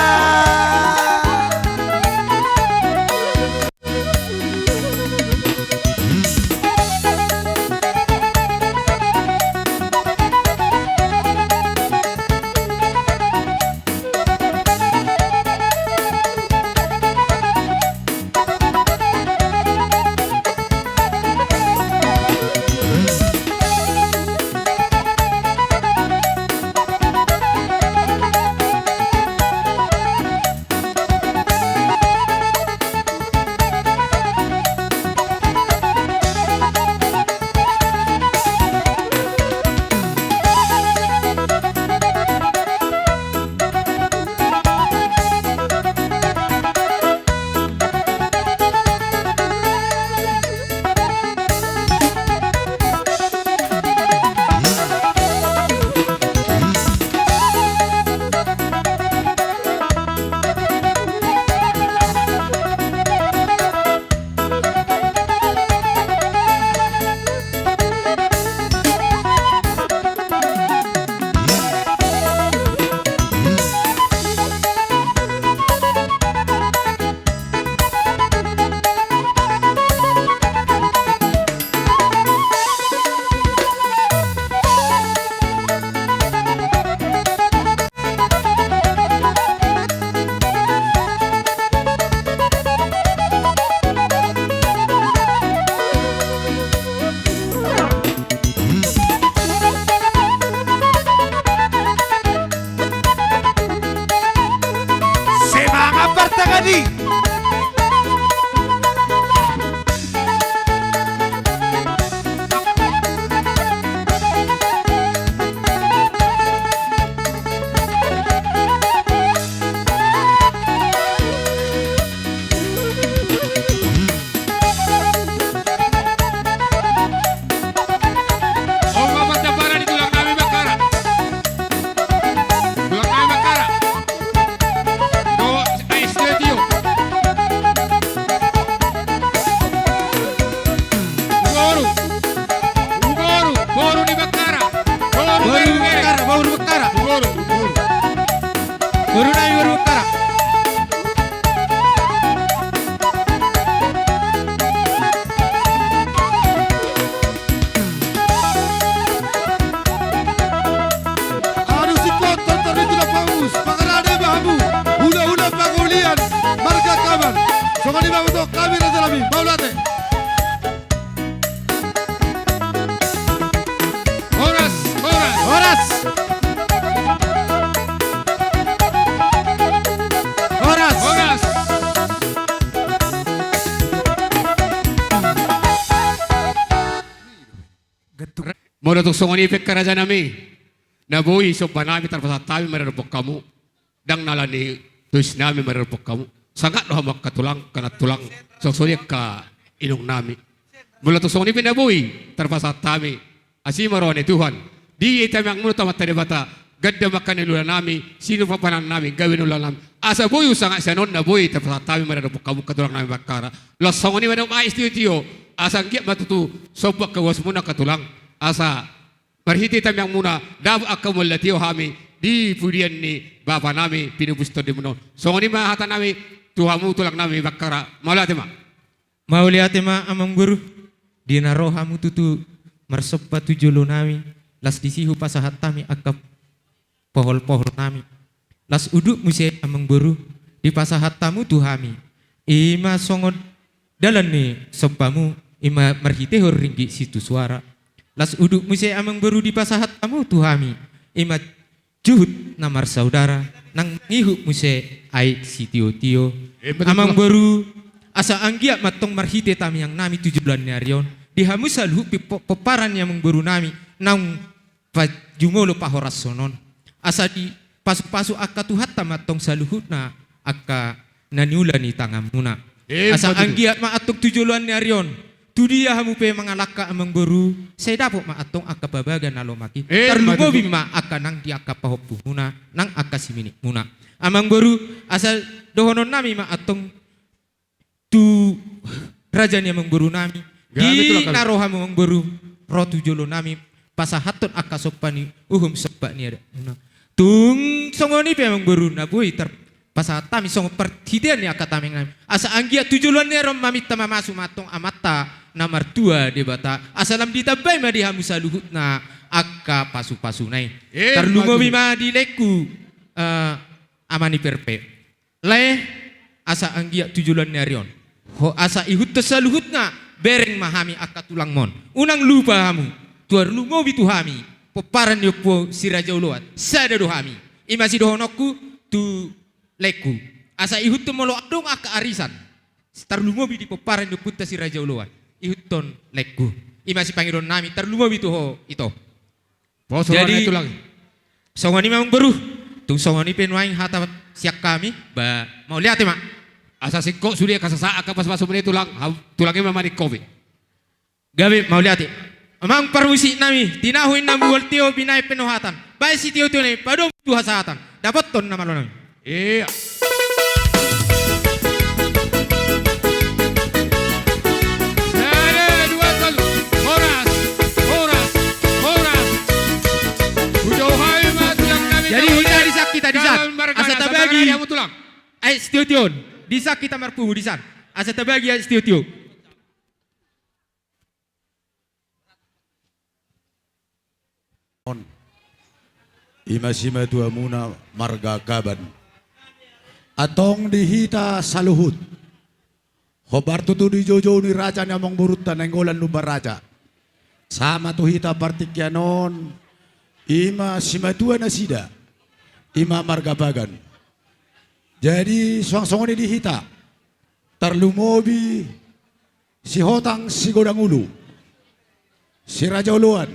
Semangat partangani. Boru nami boru Bakkara. Aduh, singkop tontor itu na bagus. Pangarade ma hamu. Hulahula pangolian marga Kaban. Songon i ma hamu tu hami, raja nami. Mauliate. Horas, horas. Horas. Horas. Horas. Molo tung songon i pe, angka raja nami, na boi somba nami tarpasahat hami maradophon hamu. Ndang na ala ni tois nami maradophon hamu. Sangap do hamu angka tulang, angka nantulang, songon i angka inong nami. Molo tung songon i pe na boi tarpasahat hami, asi ma roha ni Tuhan. Di hita miak muna tu Amanta Debata, ganda ma angka na niula nami, sinur papanan nami, gabe na niula nami. Asa boi husangap sian on na boi tarpasahat hami maradophon hamu angka tulang nami Bakkara. Laos songon i ma dok aek sitiotio, asa anggiat ma tutu somba angka uas muna angka tulang. Asa marhite hita miak muna, dapot angka mual na tio hami di pudian ni bapa nami, pinupus tondimuna on. Songon i ma hata nami tu hamu tulang nami Bakkara, mauliate ma. Mauliate ma amangboru, di na ro hamu tutu marsomba tu jolo nami, laos disi hupasahat hami angka pohol-pohol nami. Laos udut muse amangboru, dipasahat hamu tu hami, i ma songon dalan ni sombamu, i ma marhitehon ringgit sitio suara. Laos udut muse amangboru, dipasahat hamu tu hami, i ma juhut na marsaudara, nang mangihut muse aek sitiotio. Emma tutu. Amangboru, asa anggiat ma antong marhite tangiang nami tu joloan ni ari on, di hamu saluhut pi-, po-, pomparan ni amangboru nami naung pa-, jumolo pahorashon on. Asa dipasu-pasu angka Tuhanta ma antong saluhutna angka na niula ni tanganmuna. Emma tutu. Asa anggiat ma antong tu joloan ni ari on, tu dia hamu pe mangalangka amangboru, sai dapot ma antong angka pabaga na lomak i. Emma tutu. Tarlumobi ma angka nang di angka pahompumuna, nang angka siminitmuna. Amangboru, asa dohonon nami ma antong tu raja ni amangboru nami. Gabe tulang, gabe. Di na ro hamu amangboru, ro tu jolo nami, pasahathon angka somba ni uhum, somba ni adatmuna. Tung songon i pe amangboru, na boi tar-, pasahat hami songon parhitean ni angka tangiang nami. Asa anggiat tu joloan ni ari on maminta mamasu ma antong Amanta na martua Debata, asa lam ditambai ma di hamu saluhutna angka pasu-pasuna i. Eh, tarlumobi ma di laengku, eh, ama ni Perpe. Lae, asa anggiat tu joloan ni ari on, ho, asa ihuthon saluhutna, bereng ma hami angka tulangmon. Unang lupa hamu, tarlumobi tu hami pomparan ni ompu si Raja Oloan, sada do hami. I ma sidohononku tu laengku, asa ihuthon molo adong angka arisan, tarlumobi di pomparan ni ompunta si Raja Oloan, ihuthon laengku. I ma sipangidoan nami, tarlumobi tu ho ito. Jadi, songon i ma amangboru, tung songon i pe nuaeng hata sian hami, ba, mauliate ma. Asa singkop sude angka sasaat angka pasu-pasumuna i tulang, ha-, tulang i ma maningkopi. Gabe, mauliate. Amang parmusik nami, tinahu inna mual tio binaen penohatan. Baen sitio-tio nami, padomu tu hasahatan. Dapothon na malo nami. Iya. Sada, dua, tolu. Horas, horas, horas. Hujou hami ma tulang nami. Jadi, hita di san, hita di san. Asa tabagi. Aek sitio-tio on. Di san hita marpungu di san. Asa tabagi aek sitio-tio. On. I ma simatuamuna marga Kaban. Antong di hita saluhut. Hombar tutu di joujou ni raja ni amangborunta Nainggolan Lumban Raja. Sahat ma tu hita partingkian on. I ma simatua nasida. I ma marga Pagan. Jadi, suang songon i di hita. Tarlumobi Sihotang Sigodang Ulu, si Raja Oloan,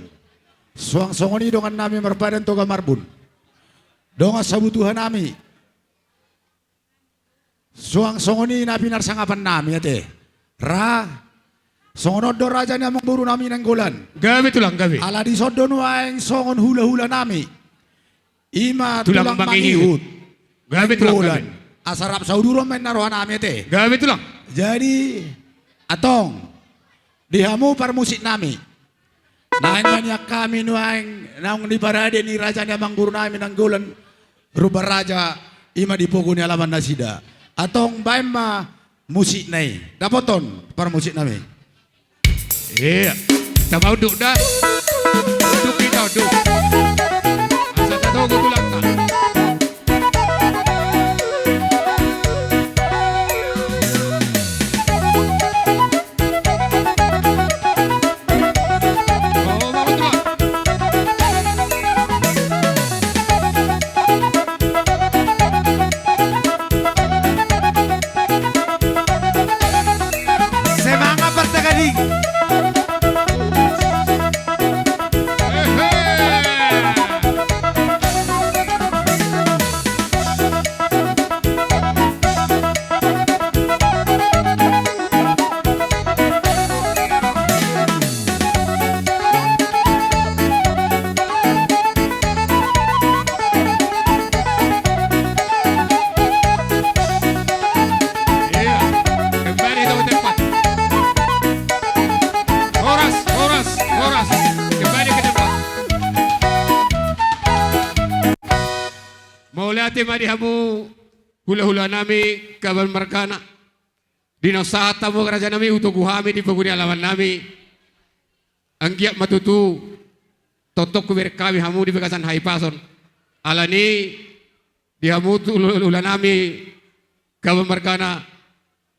suang songon i dongan nami marpadan Toga Marbun, dongan sabutuha nami, suang songon i na pinarsangapan nami ate. Ra, songon on do raja ni amangboru nami Nainggolan. Gabe tulang, gabe. Ala dison do nuaeng songon hulahula nami. I ma tulang mangihut. Gabe tulang, gabe. Asa rap sauduron ma inna roha nami ate. Gabe tulang. Jadi, antong, di hamu parmusik nami. Naeng ma nian hami nuaeng naung diparade ni raja ni amangboru nami Nainggolan Lumban Raja I ma di pogu ni alaman nasida. Antong baen ma musikna i. Dapothon parmusik nami. Ia. Tama unduk da. Unduk hita, unduk. Asa tatogu tulangta. Semangat partagading. Iya, kembali ke tempat. Horas, horas, horas. Kembali ke tempat. Mauliate ma di hamu hulahula nami, Kaban Margana. Di naung sahat hamu raja nami, hutogu hami di pogu ni alaman nami. Anggiat ma tutu tongtong hubereng hami hamu di bagasan hahipason. Alani di hamu tu hulahula nami, Kaban Margana,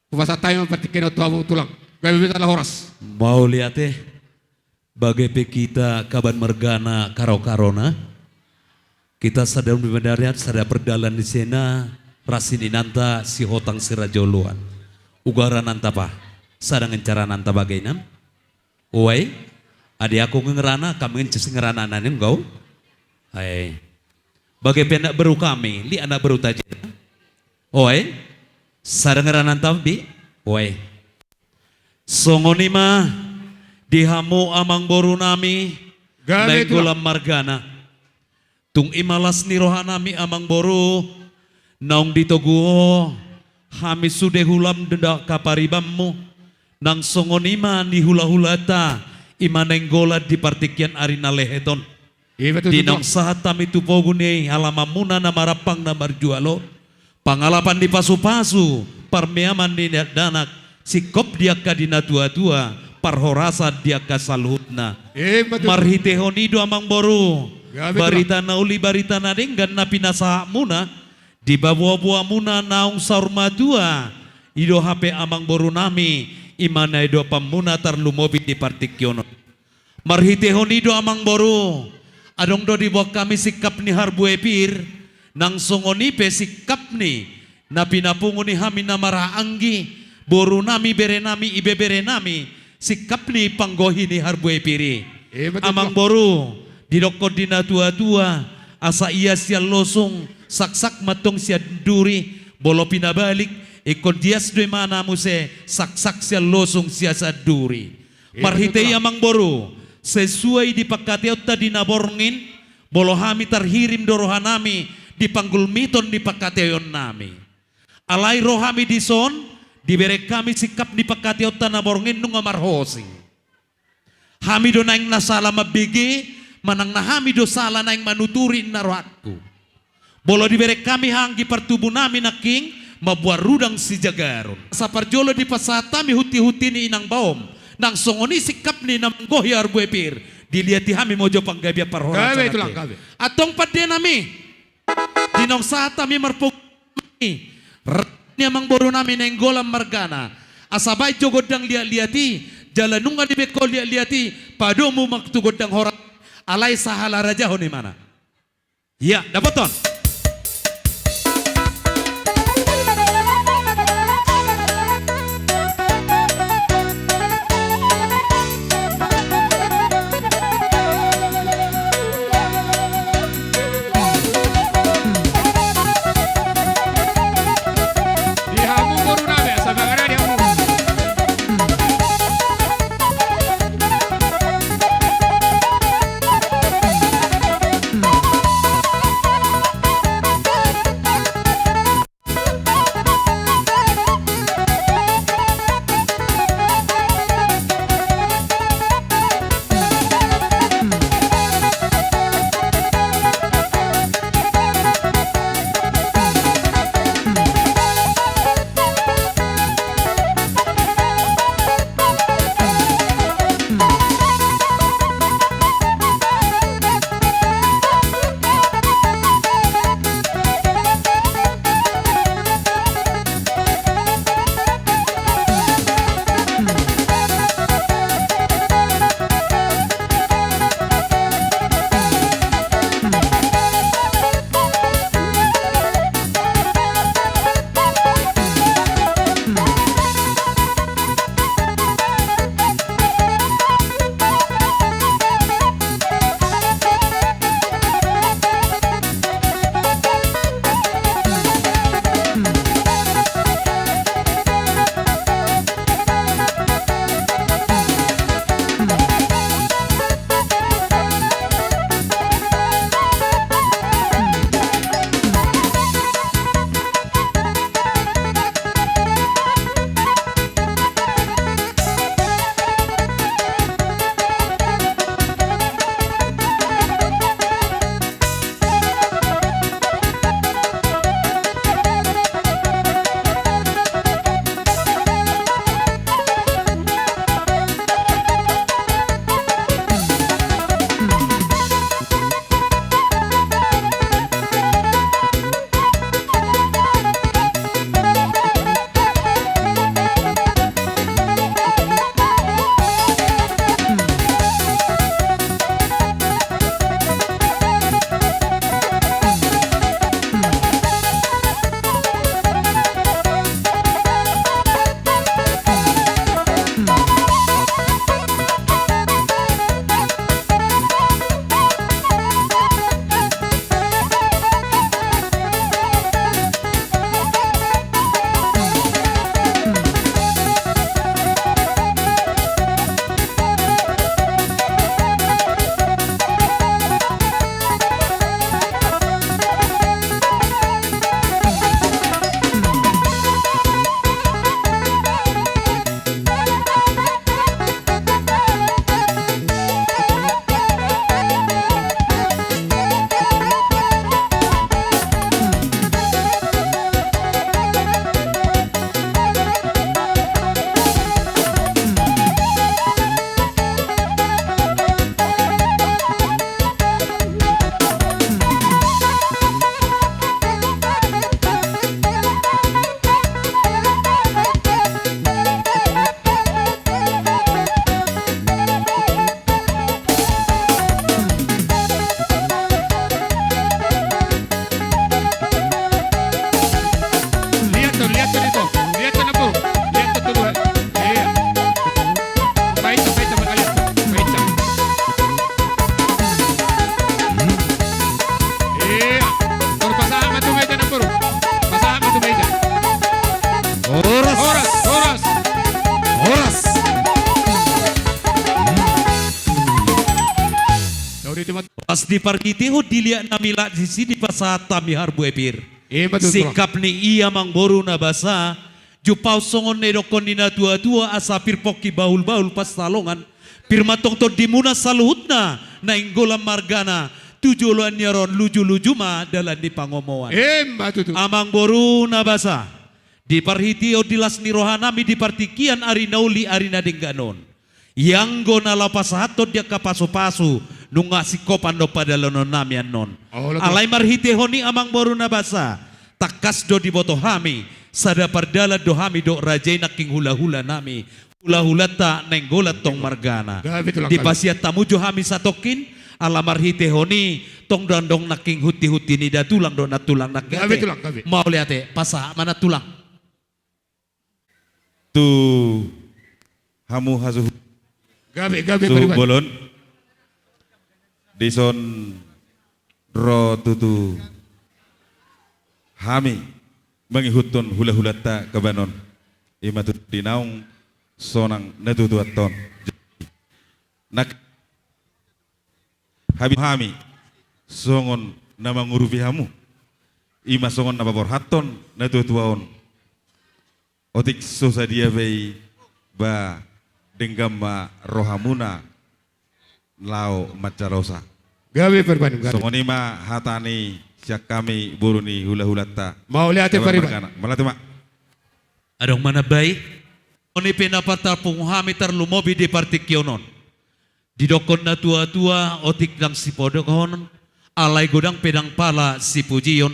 hupasahat hami ma partingkian on tu hamu tulang. Gabe ma jala horas. Mauliate. Bagai pe hita Kaban Margana karokarona. Hita sada umbahen sada pardalan ni sena, ras ni inanta Sihotang Siraja Oloan. Ugarananta pa, sada ngencarananta bagainan. Oe, ade aku ngencerana, kam ngencer ngencerana nani ngau. Ai. Bagai pe anak boru hami, liat anak boru tajena. Oe, sada ngencerananta bi. Oe. Songon i ma di hamu amangboru nami, Nainggolan margana. Tung i ma las ni roha nami amangboru, naung ditogu ho hami sude hulam ndang kaparibanmu, nang songon i ma ni hulahulata, i ma Nainggolan di partingkian ari na lehet on. Di naung sahat hami tu pogu ni alamanmuna na marampang na marjual on. Pangalapan ni pasupasu, parmeaman ni dakdanak, singkop di angka di natuatua, parhorasan di angka saluhutna. Marhitehon i do amangboru, barita na uli, barita na denggan na pinasahatmuna, di paboaboamuna naung saur matua, i do hape amangboru nami, i ma na idopanmuna tarlumobi di partingkian on. Marhitehon i do amangboru, adong do diboan hami singkap ni harbue pir, nang songon i pe singkap ni na pinapungu ni hami na marhahaanggi, boru nami, bere nami, ibebere nami, singkap ni panggohi ni harbue pir i. Amangboru, didokkon di natuatua, asa ias sian losung, saksak ma antong sian duri, molo pinabalik, ingkon dias do imana muse, saksak sian losung sian duri. Marhite i amangboru, sesuai di pangkataionta di na borngin, molo hami tarhirim do roha nami di panggulmiton ni pangkataion nami. Alai ro hami dison, dibereng hami singkap ni pangkataionta na borngin nunga marhosing. Hami do naeng na sala mambege, manang na hami do sala naeng manuturi na rohangku. Molo dibereng hami hahaanggi partubu nami nangkin, mamboan rudang sijagaron. Asa parjolo dipasahat hami huntihunti ni inang baom, nang songon i singkap ni na manggohi harbue pir, diliati hami ma jo panggabean parhorasan. Antong pande nami, di naung sahat hami marpogu ni amangboru nami Nainggolan margana, asa baen jo gondang liatliat i, jala nunga dibaen ho liatliat i, padomu ma tu gondang horas, alai sahala raja ho ni imana. Ia, dapothon. Di hamu boru nami, asa bagana di hamu. Diparhitehon diliat nami lak disi dipasahat hami harbue pir. Ima tutu. Singkap ni i amang boru na basa, jumpahon songon na nidokkon ni na tuatua asa pir pongki bahulbahul pansalongan. Pir ma tong tondimuna saluhutna, Nainggolan margana, tu joloan ni ari on lujuluju ma dalan ni pangomoan. Ima tutu. Amang boru na basa, diparhitehon di las ni roha nami di partingkian ari na uli ari na denggan on. Ianggo na laho pasahathon di angka pasupasu, nunga singkopan do padalanon nami annon. Olo, tulang. Alai marhitehon i amang boru na basa, tangkas do diboto hami, sada pardalan do hami dohot raja i nangkin hulahula nami, hulahulanta Nainggolan tong margana. Gabe, tulang, gabe. Dipasiat hamu jo hami satongkin, ala marhitehon i, tong ndang adong nangkin huntihunti ni da tulang dohot nantulang nangkin. Gabe, ate. Tulang, gabe. Mauliate, pasahat ma nantulang. Tu hamu hasuhuton. Gabe, gabe, tu pariban. Bolon. Dison ro tutu hami mangihuthon hulahulanta gabe annon. Ima tutu di naung sonang na tuatua on. Nang hami, hami songon na mangurupi hamu. Ima songon na paborhathon na tuatua on. Otik so sadia pe i ba denggan ma rohamuna laho mansai losa. Gabe pariban, gabe. Songon i ma hata ni sian hami boru ni hulahulanta. Mauliate pariban. Mauliate ma. Adong ma na baen. Songon i pe na patarpungu hami tarlumobi di partingkian on. Didokkon na tuatua otik ndang sipodokhon, alai godang pe ndang pala sipujion.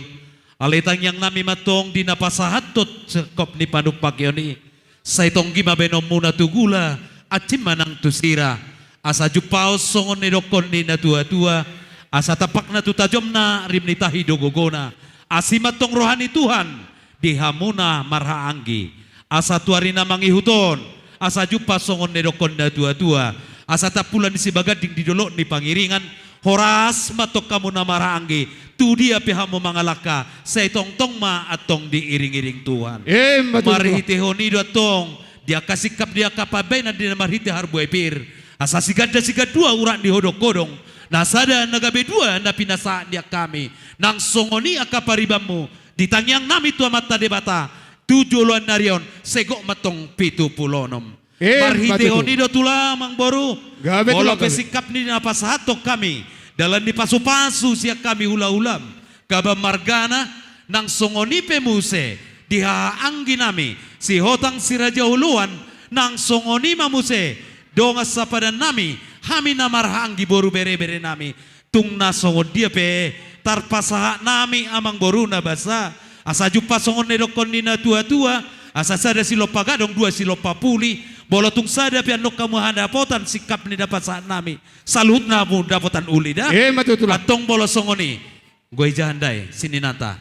Alai tangiang nami ma tong di na pasahathon singkop ni panumpangion i. Sai tonggi ma baenonmuna tu gula, ansin ma nang tu sira. Asa jumpahon songon na nidokkon ni na tuatua, asa tampakna tu tajomna, rim ni tahi do gogona. Asi ma tong roha ni Tuhan di hamuna marhahaanggi. Asa tu ari na mangihut on, asa jumpang songon na nidokkon na tuatua, asa tampulak ni Sibaganding di dolok ni Pangiringan, horas ma tong hamu na marhahaanggi, tu dia pe hamu mangalangka, sai tongtong ma antong diiringiring Tuhan. Ima tutu. Marhitehon i do antong, di angka singkap di angka pambahenan di na marhite harbue pir, asa siganda sigandua urat ni hodongkodong, na sada na gabe dua na pinasahat ni angka hami, nang songon i angka paribanmu, di tangiang nami tu Amanta Debata, tu joloan ni ari on, sai gok ma tong pitu pulu onom. Ima tutu. Marhitehon i do tulang amang boru. Gabe tulang, gabe. Molo pe singkap ni na pasahathon hami, dalan ni pasupasu sian hami hulahulam, gabe margana, nang songon i pe muse, di hahaanggi nami, Sihotang Siraja Oloan, nang songon i ma muse, dongan sapadan nami, hami na marhahaanggi boru berebere nami, tung na songon dia pe tarpasahat nami amang boru na basa, asa jumpang songon na nidokkon ni na tuatua, asa sada silompa gadong dua silompa puli, molo tung sada pe annon hamu haha dapotan singkap ni na pasahat nami, saluhutna hamu dapotan uli da. Ima tutu tulang. Antong molo songon i, anggo i jaha ndai, sininanta.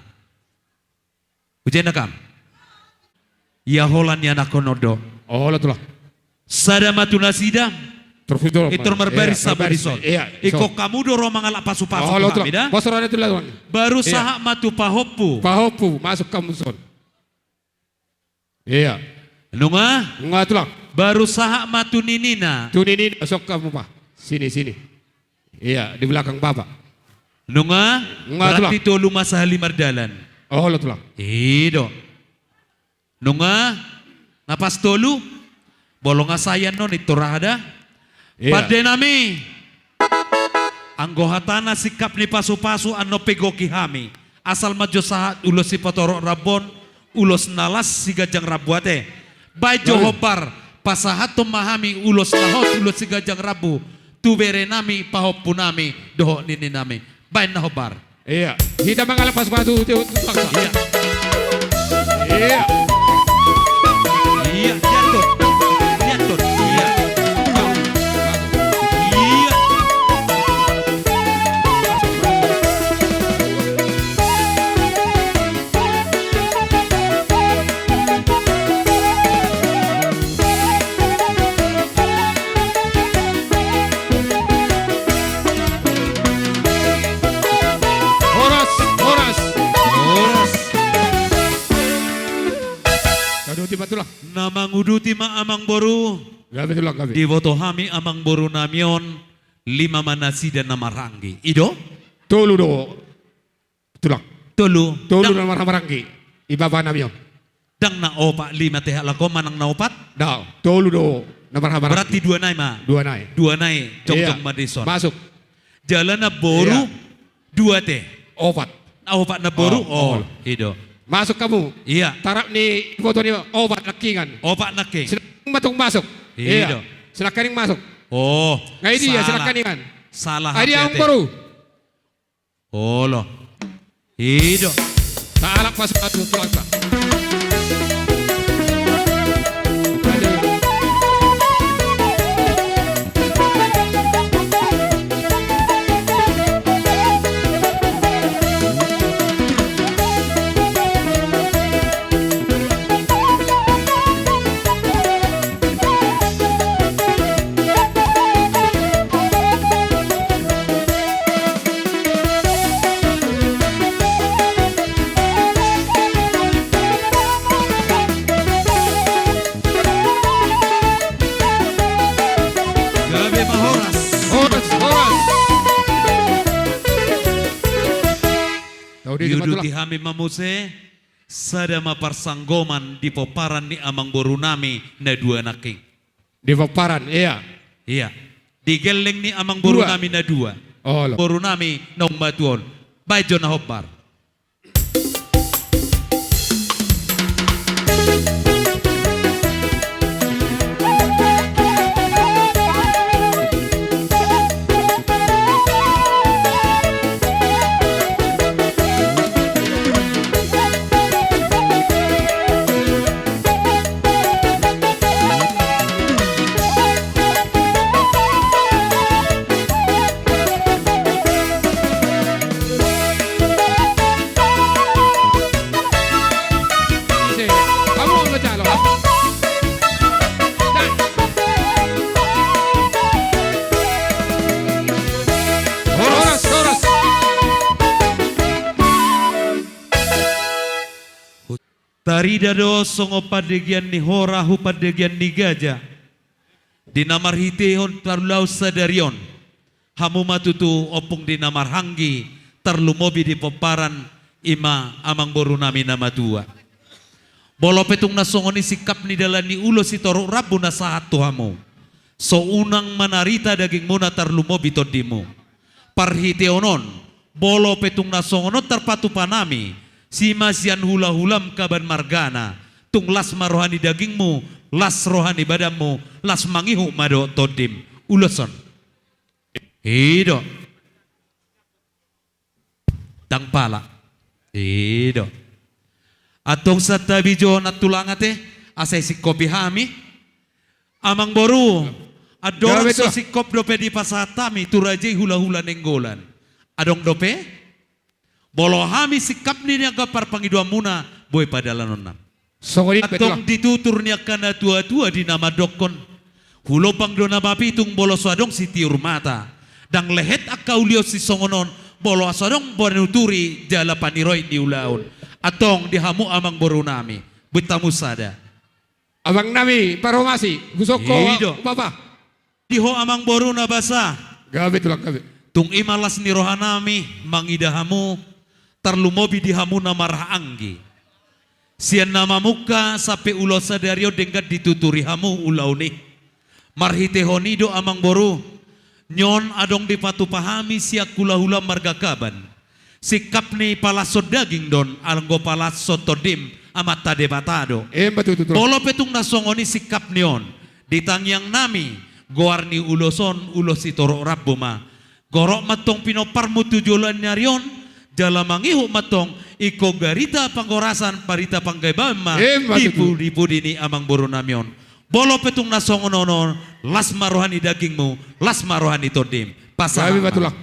Hujaha na kam. Ia holan ianakhon on do. Olo tulang. Sada ma tu nasida. Pintor marbari, ia, sabo marbari dison. Ia, ingkon hamu do ro mangalap pasupasu. Olo tulang. Bosorane tulang. Baru sahat ma tu pahompu. Pahompu, masuk hamu son. Ia. Nunga? Nunga tulang. Baru sahat ma tu ninina. Tu ninina, masuk hamu pa. Sini, sini. Ia, di belakang Bapak. Nunga? Nunga tulang. Berarti tolu ma sahali mardalan. Olo tulang. I do. Nunga? Nga pas tolu? Molo nga sai annon, pintor aha da? Ia. Pande nami. Anggo hatana singkap ni pasupasu annon pe goki hami. Asal ma jo sahat ulos sipatorop rambu on, ulos na las siganjang rambu ate. Baen jo hombar, pasahathon ma hami ulos na hot, ulos siganjang rambu. Tu bere nami, pahompu nami, dohot nini nami. Baen na hombar. Ia. Hita mangalap pasupasu, tu, tu, tu, ia. Ia. Ia, ia, tuh. Ia, tuh. Ia. Ia. Horas, horas, horas. Na manguduti ma tulang. Na manguduti ma amang boru. Gabe tulang, gabe. Diboto hami amang boru nami on. Lima ma nasida na marhahaanggi. I do? Tolu do, Tulang. Tolu. Tolu do na marhahamaranggi. Ibaba nami on. Ndang na opat lima teha lako manang na opat? Ndang, tolu do na marhahamaranggi. Berarti dua nai ma. Dua nai. Dua nai jongjong ma dison. Masuk. Jala na boru dua te. Opat. Na opat na boru. Oh, i do. Masuk hamu. Iya. Tarap ni iboto ni opat nangkingan. Opat nangkin. Sinangkaning ma tung masuk. I do. Sinangkaning masuk. Oh. Nga i dia sinangkaningan. Salah. Ai dia amang boru. Olo. I do. Salah pas masuk tulang. Gabe ma, horas. Horas, horas. Diuduti hami ma muse, sada ma parsanggoman di pomparan ni amang boru nami na dua nangkin. Di pomparan, iya. Iya. Di gelleng ni amang boru nami na dua. Olo. Boru nami naung matua on. Baen jo na hombar. Horas, horas. Tarida do songon pandegean ni hora hu pandegean ni gaja. Di na marhitehon parulaon sadari on, hamu ma tutu ompung di na marhahamaranggi, tarlumobi di pomparan, i ma amang boru nami na matua. Molo pe tung na songon i sikap ni dalan ni ulos sitorop rambu na sahat tu hamu, so unang manarita dagingmuna tarlumobi tondimu. Parhitehon on, molo pe tung na songon on tarpatupa nami, sima sian hulahulam Kaban margana, tung las ma roha ni dagingmu, las roha ni badanmu, las mangihut ma dohot tondim. Ulos on. I do. Ndang pala. I do. Antong santabi jo on tulang ate, asa isingkopi hami. Amang boru, andorang so singkop dope dipasahat hami tu raja i hulahula Nainggolan. Adong dope? Molo hami singkap ni angka parpangidoanmuna, boi padalanonna. Antong di tutur ni angka natuatua di na mandokkon. Hulompang do na mapitung molo so adong sitiur mata. Ndang lehet angka uli on sisongon on, molo so adong panuturi jala paniroit ni ulaon. Antong di hamu amang boru nami, buat hamu sada. Amang nami, parhomasi, husok ho, bapa. Di ho amang boru na basa. Gabe tulang, gabe. Tung i ma las ni roha nami, mangida hamu, tarlumobi di hamu na marhahamaranggi. Sian na mamungka, sampe ulaon sadari on denggan dituturi hamu ulaon i. Marhitehon i do amang boru, nion adong dipatupa hami sian hulahula marga Kaban. Singkap ni palashon daging do on, anggo palashon tondim, Amanta Debata do. Emma tutu, tulang. Molo pe tung na songon i singkap ni on, di tangiang nami, goar ni ulos on, ulos sitorop rambu ma. Gorot ma antong pinomparmu tu joloan ni ari on, jala mangihut ma antong, ingkon barita panghorasan, barita panggabean ma, emma tutu, di pudi-pudi ni amang boru nami on. Molo pe tung na songon on, las ma roha ni dagingmu, las ma roha ni tondim. Pasahat ma, tulang.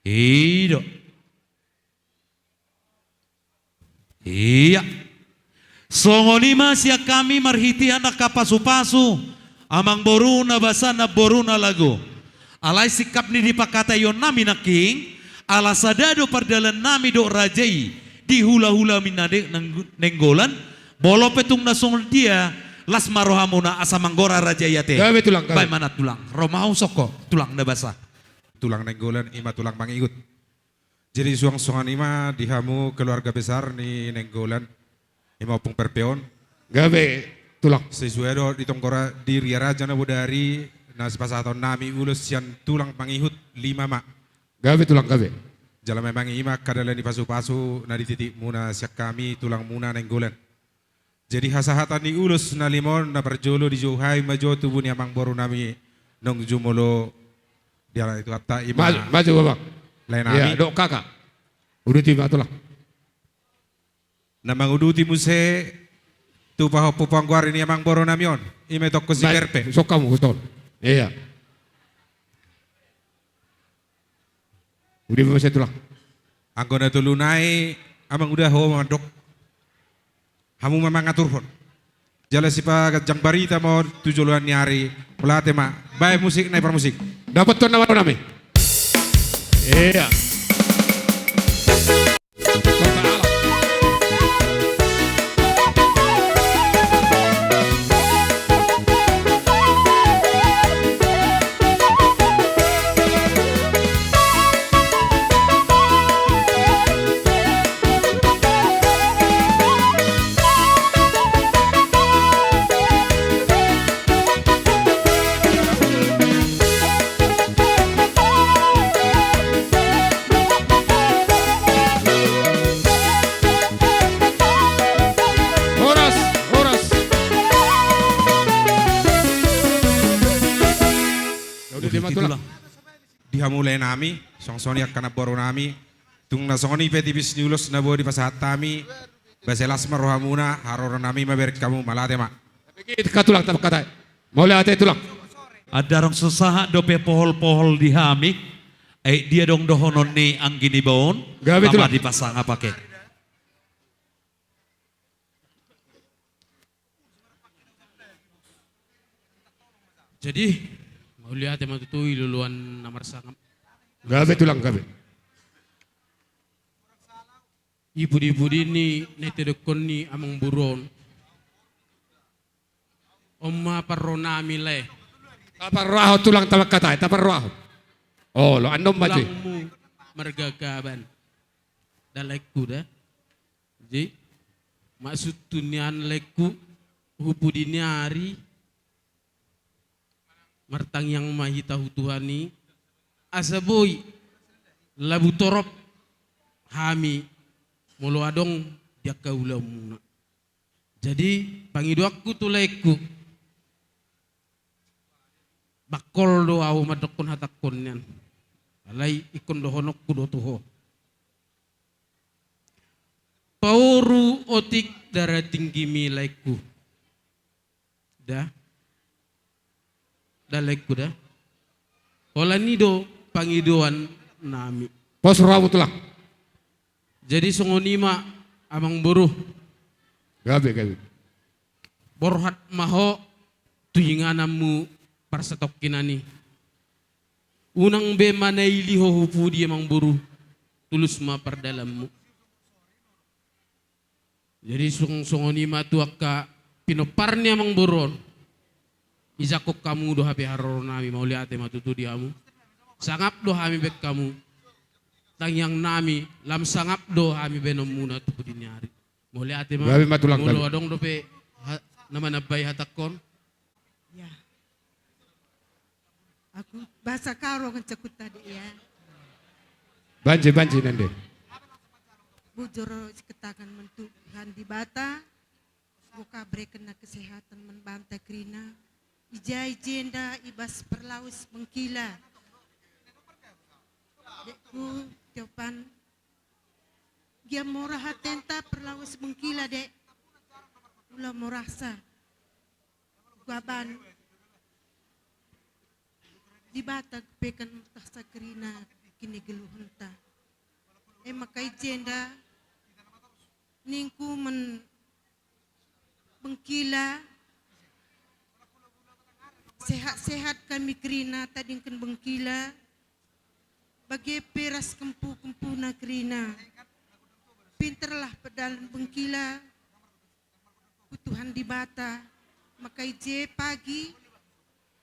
I do. Ia. Songon i ma sian hami marhitehon angka pasupasu, amang boru na basa, namboru na lagu. Alai singkap ni dipangkataion nami nangkin, ala sada do pardalan nami dohot raja i, di hulahula ni Nainggolan, molo pe tung na songon dia, las ma rohamuna asa manggora raja i ate. Gabe tulang, gabe. Baen ma na tulang, ro ma husok ho, tulang na basa. Tulang Nainggolan, i ma tulang mangihut. Jadi suang songon i ma di hamu keluarga besar ni Nainggolan, i ma Ompung Perpeon. Gabe, Tulang. Sesuai do di tonggora di Ria Raja na bodari, na sipasahaton nami ulos sian tulang pangihut lima ma. Gabe, Tulang, gabe. Jala memang i ma angka dalan ni pasu-pasu na dititip muna sian hami tulang muna Nainggolan. Jadi hasahatan ni ulos na lima on, na parjolo dijou hami ma jo tubu ni amangboru nami naung jumolo di ala ni Tuhanta, i ma. Maju, maju, Bapak. Lae nami. Iya, dok kakak. Uduti ma, Tulang. Na manguduti muse tu pahompu panggoari ni amangboru nami on, i ma itongko si Perpe. Sok hamu, Tulang. Iya. Uduti ma muse, Tulang. Anggo na tolu nai, amang, uda ho mandok. Hamu ma mangaturhon. Jala sipaganjang barita ma on tu joloan ni ari. Mauliate ma. Baen musik, nai parmusik. Dapothon nama nami. Iya. Horas, horas. Di hamu lae nami, songon i angka namboru nami, tung na songon i pe tipis ni ulos na boi dipasahat hami, basa las ma rohamuna, haroro nami ma bereng hamu, mauliate ma. Hita, Tulang, tama katai. Mauliate, Tulang. Andarong so sahat dope pohol-pohol di hami, ai dia dong dohonon ni anggi ni baon. Gabe, Tulang. Tama dipasangap ake. Jadi, mauliate ma tutu i loloan na marsangap. Gabe, Tulang, gabe. I pudi-pudi ni na itedokkon ni amangboru on. On ma parro nami lae. Taparrohahon, Tulang, tama katai, taparrohahon. Olo, annon ma jo. Tulangmu marga Gaban. Da laengku da. Jadi, maksudhu nian laengku, hu pudi ni ari, martangiang ma hita hu Tuhan i, asa boi labu torop hami molo adong di angka ulaonmuna. Jadi, pangidoanku tu laengku, bangkol do ahu mandokkon hatangkon nian. Alai ingkon dohononku do tu ho. Paoru otik daratinggi mi laengku. Da. Da laengku da. Holan i do pangidoan nami. Pos rohamu, Tulang. Jadi songon i ma, amangboru. Gabe, gabe. Borhat ma ho tu ingananmu parsatongkinan i. Unang be manaili ho hu pudi, amangboru. Tulus ma pardalanmu. Jadi song-, songon i ma tu angka pinompar ni amangboru on. Dijangkon hamu do hape haroro nami, mauliate ma tutu di hamu. Sangap do hami baen hamu. Tangiang nami, lam sangap do hami baenonmuna tu pudi ni ari. Mauliate ma. Gabe ma, Tulang, gabe. Molo adong dope ha-, na manambai hatangkon. Ya. Aku bahasa Karo ngencaku tadi ya. Banci, banci nande. Bujur siketangan ma tu Tuhan Debata. Semoga bereken na kesehatan man banta kerina. Ija i jenda i bas Perlawes Bengkila. Dekku tiopan. Gia mora hatenta Perlawes Bengkila, dek. Ula morasa. Gaban. Debata pe kan tasa kerina kini geluhenta. E maka i jenda ningku man Bengkila. Sehat-sehat hami kerina tadingkon Bengkila. Bage pe ras kempu-kempuna kerina. Pinterlah pardalan Bengkila. Hu Tuhan Debata, maka ije pagi,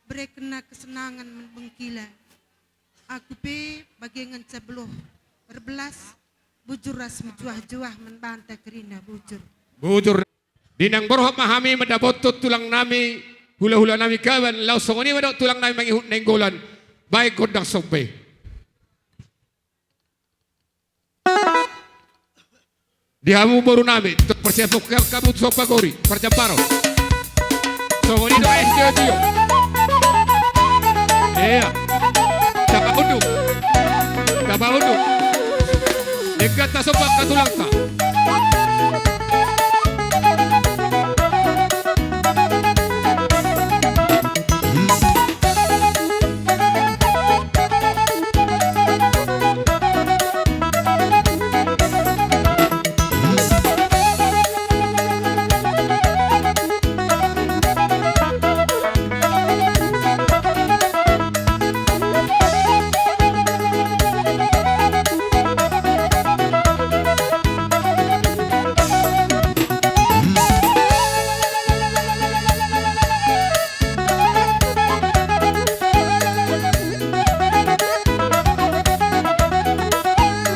bereken na kesenangan man Bengkila. Aku pe bage ngenca beloh. Berbelas, bujur ras menjuah-juah, membanta kerina bujur. Bujur. Di na borhat ma hami mandapothon tulang nami, hula-hula nami Kaban, laos songon i ma dohot tulang nami mangihut Nainggolan, baen gondang somba i. Di hamu boru nami, tu parsiap kabut somba gori, parjamparon. Songon i do es tio-tio. Iya. Tapa unduk. Tapa unduk. Denggan tasomba angka tulangta.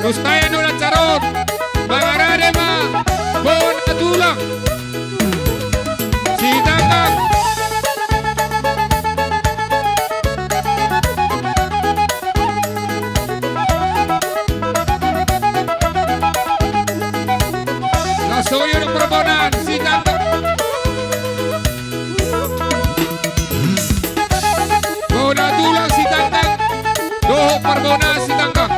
Mustahe nula caron, mangarade ma bona tulang. Sitanggang. Laos songon i do parbonaan Sitanggang. Bona tulang Sitanggang dohot parbonaan Sitanggang.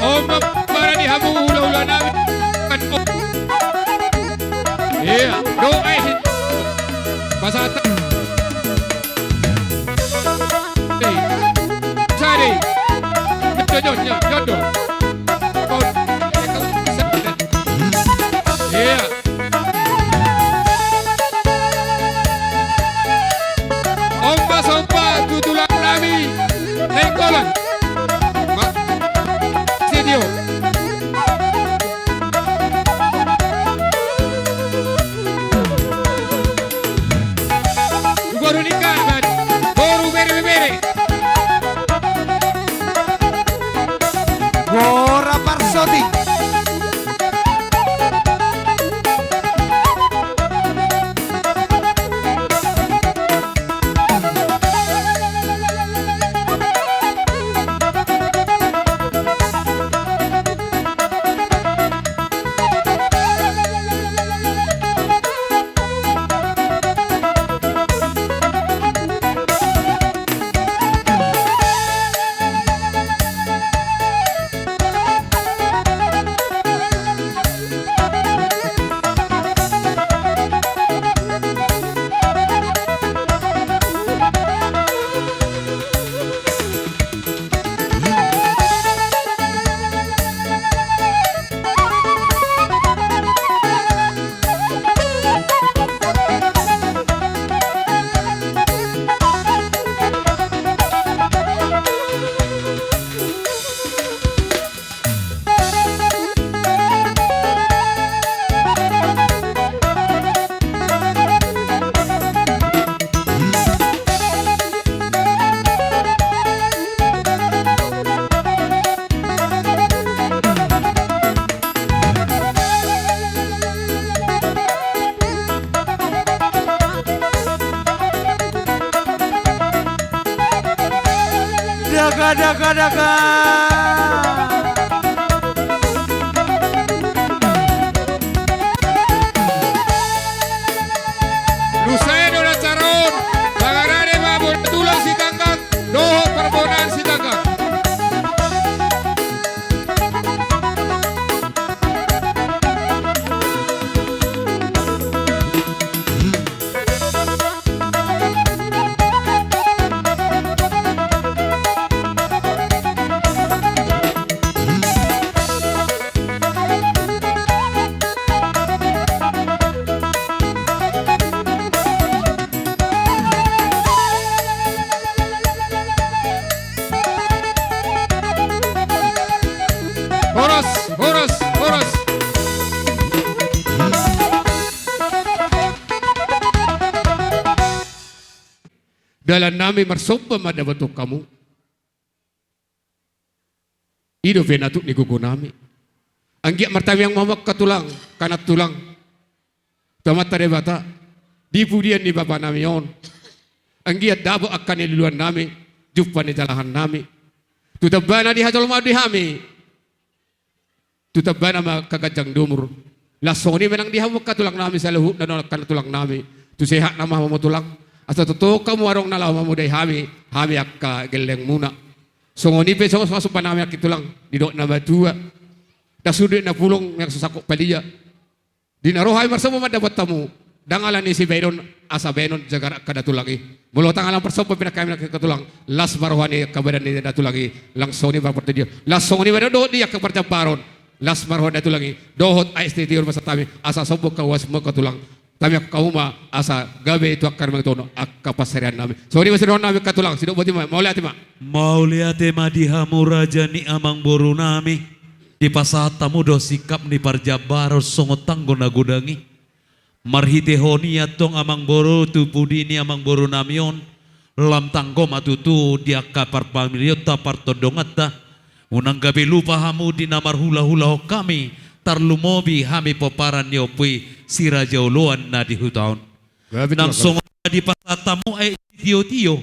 On ma bara ni hamu hulahula nami. Ia, doa i. Pasahat. Hei. Sari. Jodo, jodo, jodo. Ia. On ma somba tu tulang nami Nainggolan. Ma, si Tio. Boru ni Kaban, boru bere-bere. Gora parsoting. Daga, daga, daga. Nusa i do na dalan nami marsomba mandapothon hamu. I dope na tuk ni gogo nami. Anggiat martangiang ma hamu angka tulang, angka nantulang, tu Amanta Debata, di pudian ni bapa nami on. Anggiat dapot angka niluluan nami, jumpa ni jalahan nami. Tu tambana di hajolmaon di hami, tu tambana ma angka ganjang ni umur. Laos songon i ma nang di hamu angka tulang nami saluhutna dohot angka nantulang nami. Tu sehatna ma hamu tulang. Asa tongtong hamu adong na laho mamodai hami, hami angka gellengmuna. Songon i pe songon, songon pasupasu nami angka tulang, didok na matua: Ndang sude na pulung, ndang so sangkot palia. Di na ro hami marsomba mandapot hamu, ndang ala ni sibaenon, asa baenon jagarak angka datulang i. Molo ndang ala marsomba pe nang hami nangkin angka tulang, las ma roha ni angka badan ni datulang i, laos songon i ma partondion. Laos songon i ma dohot di angka parjambaron, las ma roha ni datulang i, dohot aek sitio-tio ma sahat hami, asa somba angka uasmu angka tulang. Tangiangkon hamu ma asa gabe tu angka na mangihut on angka pansarian nami. Songon i ma sidohonon nami angka tulang, sidok boti ma, mauliate ma. Mauliate ma di hamu raja ni amangboru nami. Dipasahat hamu do singkap ni parjambaron songon tanggo na godang i. Marhitehon i antong amangboru, tu pudi ni amangboru nami on, lam tanggo ma tutu di angka parpamilionta, partondonganta. Unang gabe lupa hamu di na marhulahulahon hami, tarlumobi hami pomparan ni ompu i, si Raja Oloan na di huta on. Gabe tulang. Nang songon na dipasahat hamu aek sitio-tio,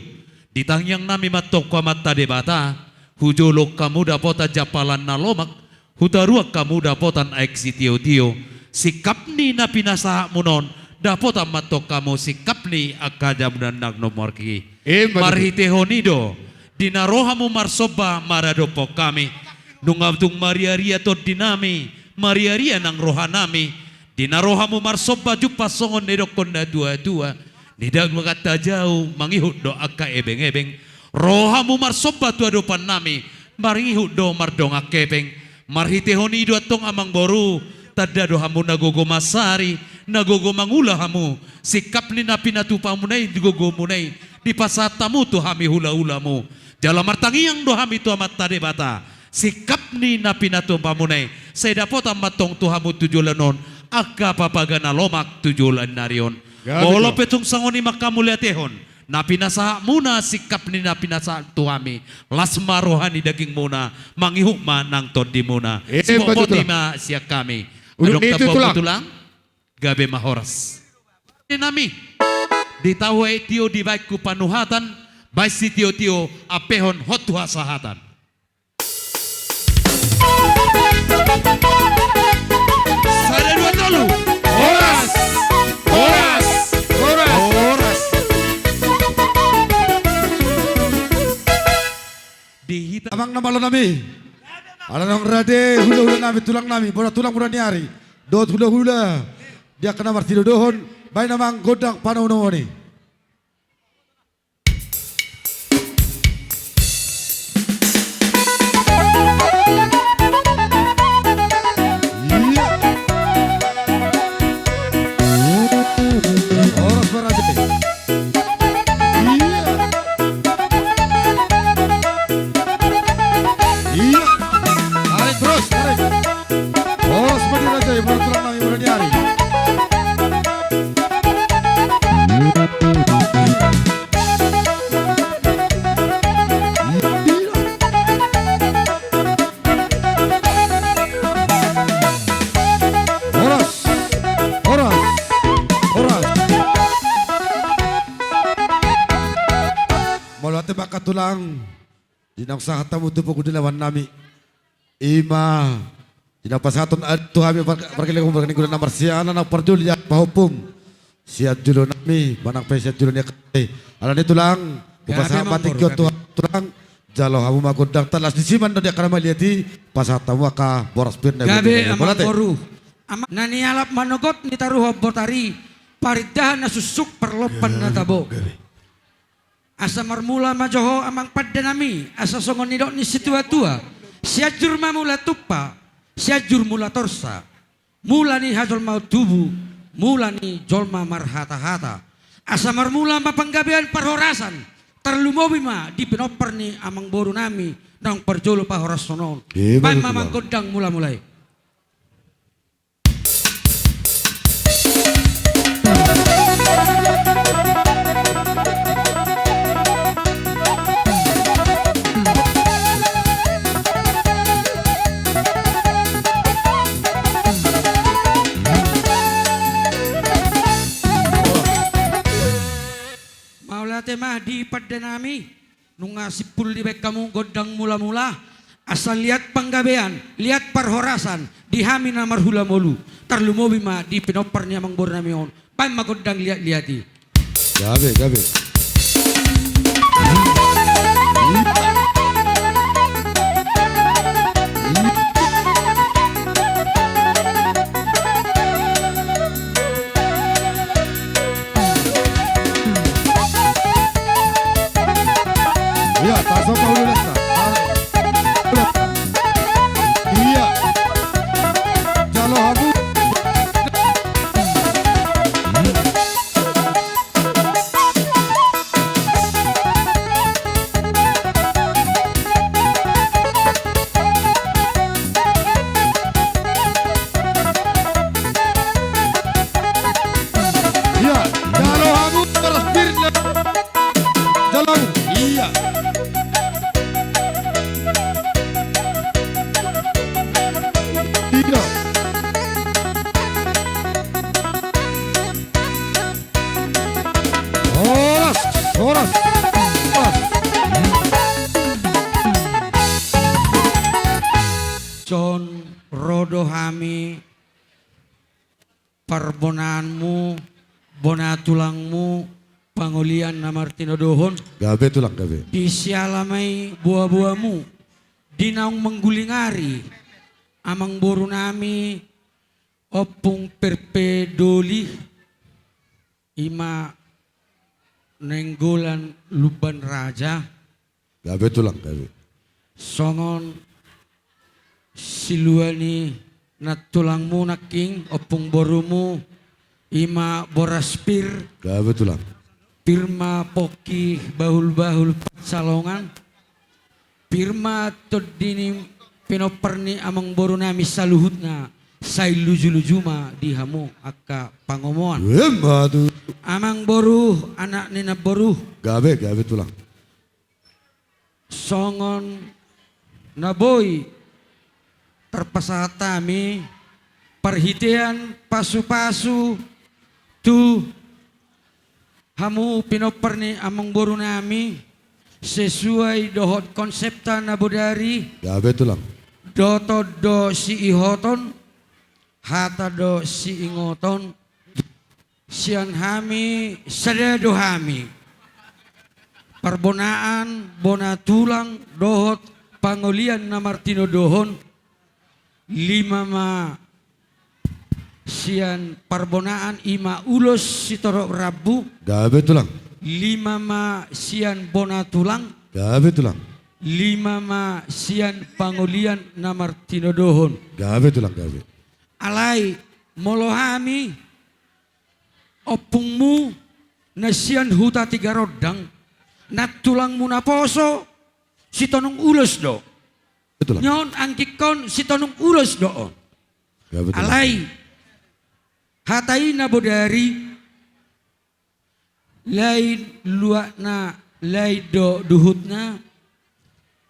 di tangiang nami ma antong tu Amanta Debata, hujolo hamu dapotan jampalan na lomak, hutaruan hamu dapotan aek sitio-tio, singkap ni na pinasahatmuna on, dapotan ma antong hamu singkap ni angka jamunan na marhite i. Emma tutu. Marhitehon i do, di na ro hamu marsomba maradophon hami, nunga tung mariaria tondi nami, mariaria nang roha nami, di na ro hamu marsomba jumpang songon na nidokkon na tua-tua, nidok ma hata jau, mangihut do angka ebeng-ebeng. Ro hamu marsomba tu adopan nami, mangihut do mardongan hepeng. Marhitehon i do antong amangboru, tanda do hamu na gogo mansari, na gogo mangula hamu, singkap ni na pinatupamuna i di gogomuna i, dipasahat hamu tu hami hulahulamuna. Jala martangiang do hami tu Amanta Debata, singkap ni na pinatupamuna i, sai dapotan ma antong tu hamu tu joloan on angka papaga na lomak tu joloan ni ari on. Gabe tulang. Molo pe tung songon i ma hamu mauliatehon, na pinasahatmuna singkap ni na pinasahat tu hami, las ma roha ni dagingmuna, mangihut ma nang tondimuna. Emma tutu tulang. Sibotboti ma sian hami. Adong tambaon tulang? Gabe ma horas. Di nami, di tahu aek tio dibaen tu panuhatan, baen sitio-tio, ampehon hot tu hasahatan. Sada, dua, tolu. Horas. Horas. Horas. Horas. Di hita amang na malo nami. Ala naung rade hulahula nami, tulang nami, bona tulang mura ni ari. Dohot hulahula di angka na marsidodohon, baen amang gondang panounoumon i. Iya. Horas ma raja. Iya. Iya. Tarik terus, tarik. Horas ma di raja, mura tulang nami, mura ni ari. Horas, horas, horas. Mauliate ma angka tulang. Di naung sahat hamu tu pogu ni lawan nami. Ima. Di na pasahaton adat tu hami par-, pargellengon, pargellengon na marsiana na parjolo di pahompum. Sian jolo nami, manang pe sian jolo ni angka i. Alani tulang, hupasahat ma tingki on tu tulang, jalo hamu ma gondangta, laos disi ma annon di angka na mauliate i, pasahat hamu angka boras pir na i. Gabe, amangboru. Ama-, na nialap manogot nitaruhon botari, parindahan na suksuk parlompan na tabo. Gabe. Asa marmula ma jo ho amang pande nami, asa songon nidok ni situatua, Sianjur ma mula tumpak, Sianjur mula torsa, mula ni hajolmaon tubu, mula ni jolma marhatahata. Asa marmula ma panggabean parhorasan, tarlumobi ma di pinompar ni amangboru nami naung parjolo pahorashon on. Baen ma amang gondang mulamula i. Nami, nunga simpul dibaen hamu gondang mula-mula, asa liat panggabean, liat parhorasan, di hami na marhula ngolu, tarlumobi ma di pinompar ni amangboru nami on, baen ma gondang liat-liat i. Gabe, gabe. Ia, taso pa ulu lesta. Ia. Jalo hamu. Ia, jalo hamu, boras pir, jalo hamu. Ia. Ia. Horas, horas, horas. Son ro do hami parbonaanmu, bona tulangmu, pangolian na martinodohon. Gabe tulang, gabe. Di siala ma i boa-boamu, di naung mangguling ari, amangboru nami, Ompung Perpe Doli, i ma Nainggolan Lumban Raja. Gabe tulang, gabe. Songon silua ni nantulangmu nangkin, ompung borumu, i ma boras pir. Gabe tulang. Pir ma pongki bahul-bahul pansalongan. Pir ma tondi ni pinompar ni amangboru nami saluhutna, sai luju-luju ma di hamu angka pangomoan. Emma tutu. Amangboru, anak ni namboru. Gabe, gabe tulang. Songon na boi tarpasahat hami, parhitean pasu-pasu tu hamu pinompar ni amangboru nami, sesuai dohot konsepta na bodari. Gabe tulang. Dohot do siihoton, hata do siingoton, sian hami sada do hami. Parbonaan, bona tulang, dohot pangolian na martinodohon, lima ma sian parbonaan, i ma ulos sitorop rambu. Gabe tulang. Lima ma sian bona tulang. Gabe tulang. Lima ma sian pangolian na martinodohon. Gabe tulang, gabe. Alai molo hami ompungmu na sian Huta Tigarondang, nantulangmu naposo, sitonung ulos do. Betul. Nion anggingkon sitonung ulos do on. Ya, betul. Alai hata i na bodari, lain luatna, lain do duhutna,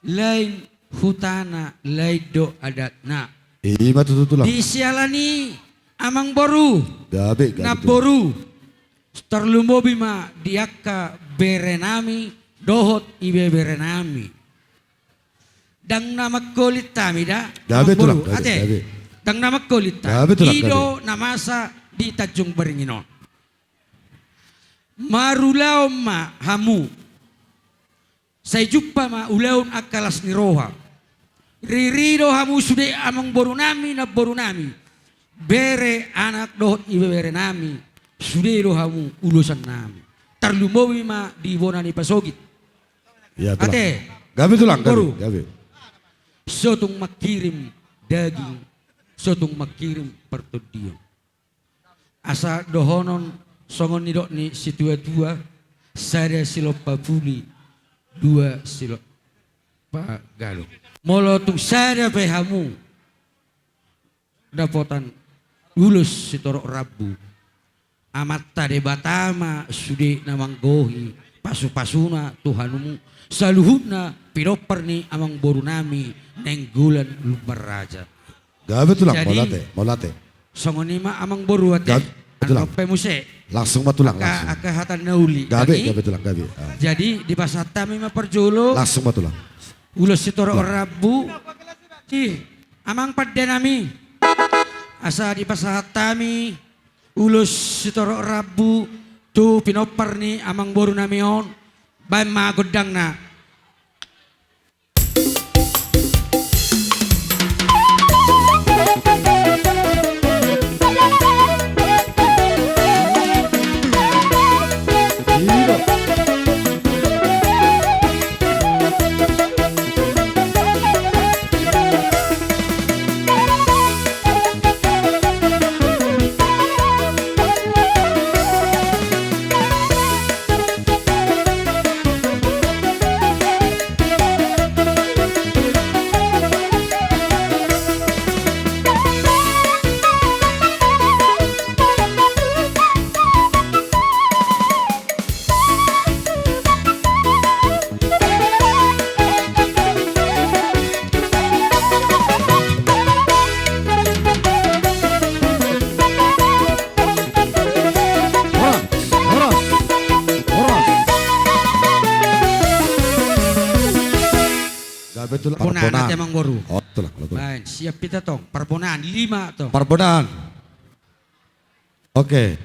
lain hutana, lain do adatna. I ma tutu tulang. Di siala ni amangboru, gabe, gabe, namboru, tarlumobi ma di angka bere nami dohot ibebere nami. Ndang na mangkolit hami da. Gabe tulang, amangboru, gabe, ate, gabe. Ndang na mangkolit hami. Gabe tulang, i do gabe. Na masa di Tanjung Baringin on. Marulaon ma hamu. Sai jumpa ma ulaon angka las ni roha. Riri do hamu sude amangboru nami, namboru nami. Bere, anak dohot ibebere nami. Sude do hamu ulosan nami. Tarlumobi ma di bona ni pasogit. Ya, tulang. Ate. Gabe tulang, gabe, amangboru, gabe. Sotung mangkirim daging, sotung mangkirim partondion. Asa dohonon songon nidok ni situa-tua, sada silompa puli, dua silompa galung. Molo tung sada pe hamu dapotan ulos sitorop rambu, Amanta Debata ma sude na manggohi pasu-pasuna tu hamu saluhutna pinompar ni amangboru nami Nainggolan Lumban Raja. Gabe tulang. Jadi, mauliate, mauliate. Songon i ma amangboru, ate. Gab-, Tulang. Dope muse. Langsung ma tulang, langsung. Angka hata na uli. Gabe, gabe tulang, gabe. Ah. Jadi, dipasahat hami ma parjolo. Langsung ma tulang. Ulos sitorop rambu. Ih, amang pande nami. Asa dipasahat hami ulos sitorop rambu tu pinompar ni amangboru nami on, baen ma gondangna. Horas, horas, horas. Gabe tulang. Parbonaan, parbonaan. Ate amangboru. Oh, tulang, tulang. Baen, siap hita tong. Parbonaan, lima tong. Parbonaan. Oke.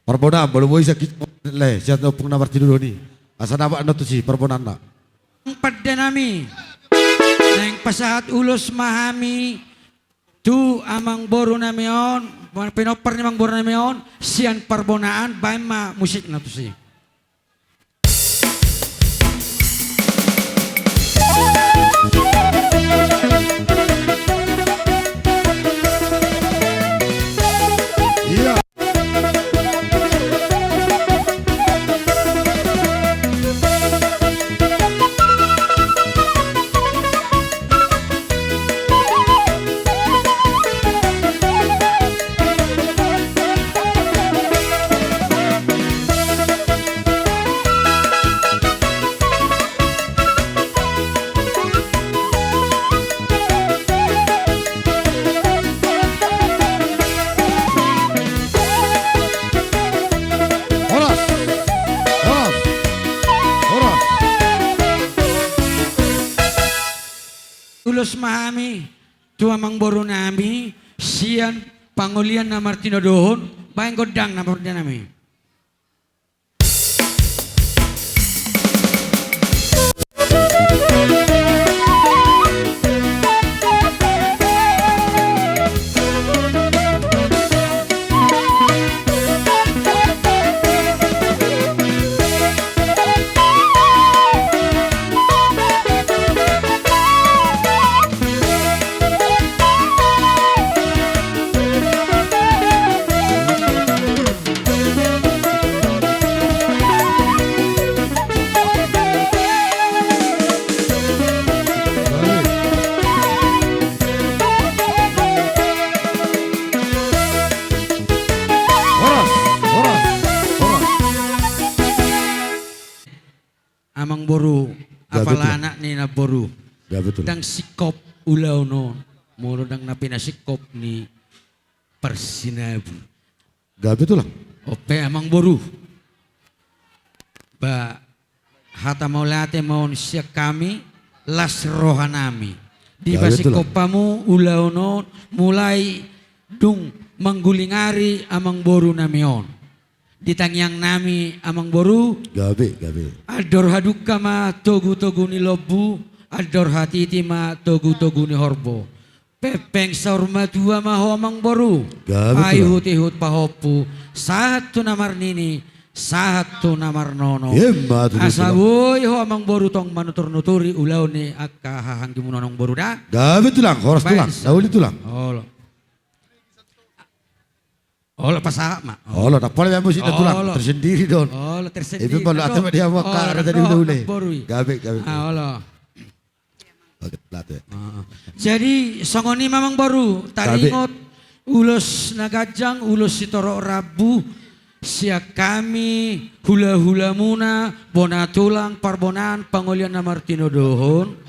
Parbonaan, molo boi sian hita, le, sian Ompung na Martinodohon i. Asa dapot annon tusi, parbonaanna. Pande nami. Naeng pasahat ulos ma hami tu amangboru nami on, pinompar ni amangboru nami on, sian parbonaan, baen ma musikna tusi. Horas. Horas. Horas. Ulos ma hami tu amangboru nami sian pangolian na martinodohon, baen gondangna, pande nami. Horas, horas, horas. Amangboru, gabe tulang. Apala anak ni namboru. Gabe tulang. Ndang singkop ulaon on molo ndang na pinasingkop ni parsinabur. Gabe tulang. Ope amangboru. Ba hata mauliate ma on sian hami, las roha nami. Gabe tulang. Dipasingkop hamu ulaon on mulai dung manggulingari amangboru nami on. Di tangiang nami amangboru. Gabe, gabe. Andor hadungka ma togu-togu ni lombu, andor hatiti ma togu-togu ni horbo. Pengpeng saur matua ma ho amangboru. Gabe tulang. Paihut-ihut pahompu, sahat tu na marnini, sahat tu na marnono. Emma tutu. Asa boi ho amangboru tong manutur-nuturi ulaon ni angka hahaanggimu on amangboru da. Gabe tulang, horas tulang. Baen sa- na uli tulang. Olo. Olo, pasahat ma. Olo, ndang pola be musik na tulang. Olo. Tersendiri do on. Olo, tersendiri. Ipe molo ate ma dia maka ada tadi udah ule. Gabe, gabe. Ah, olo. Oke, late. Ah, ah. Jadi songon i ma amangboru, gabe, taringot ulos na ganjang, ulos sitorop rambu sian hami hula-hulamuna, bona tulang parbonaan pangolian na martinodohon.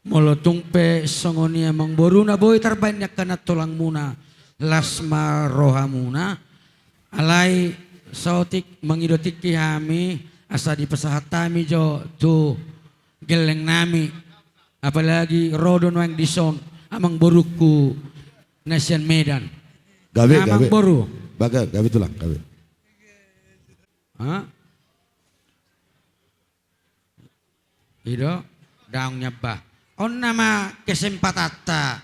Molo tung pe songon i amangboru na boi tarbaen ni angka nantulangmuna, las ma rohamuna. Alai saotik mangido tingki hami, asa dipasahat hami jo tu gelleng nami. Apalagi ro do nuaeng dison amang borungku na sian Medan. Gabe, amang gabe. Boru. Baga, gabe tulang, gabe. Ha? I do, daong ni abba. On nama kesempatanta.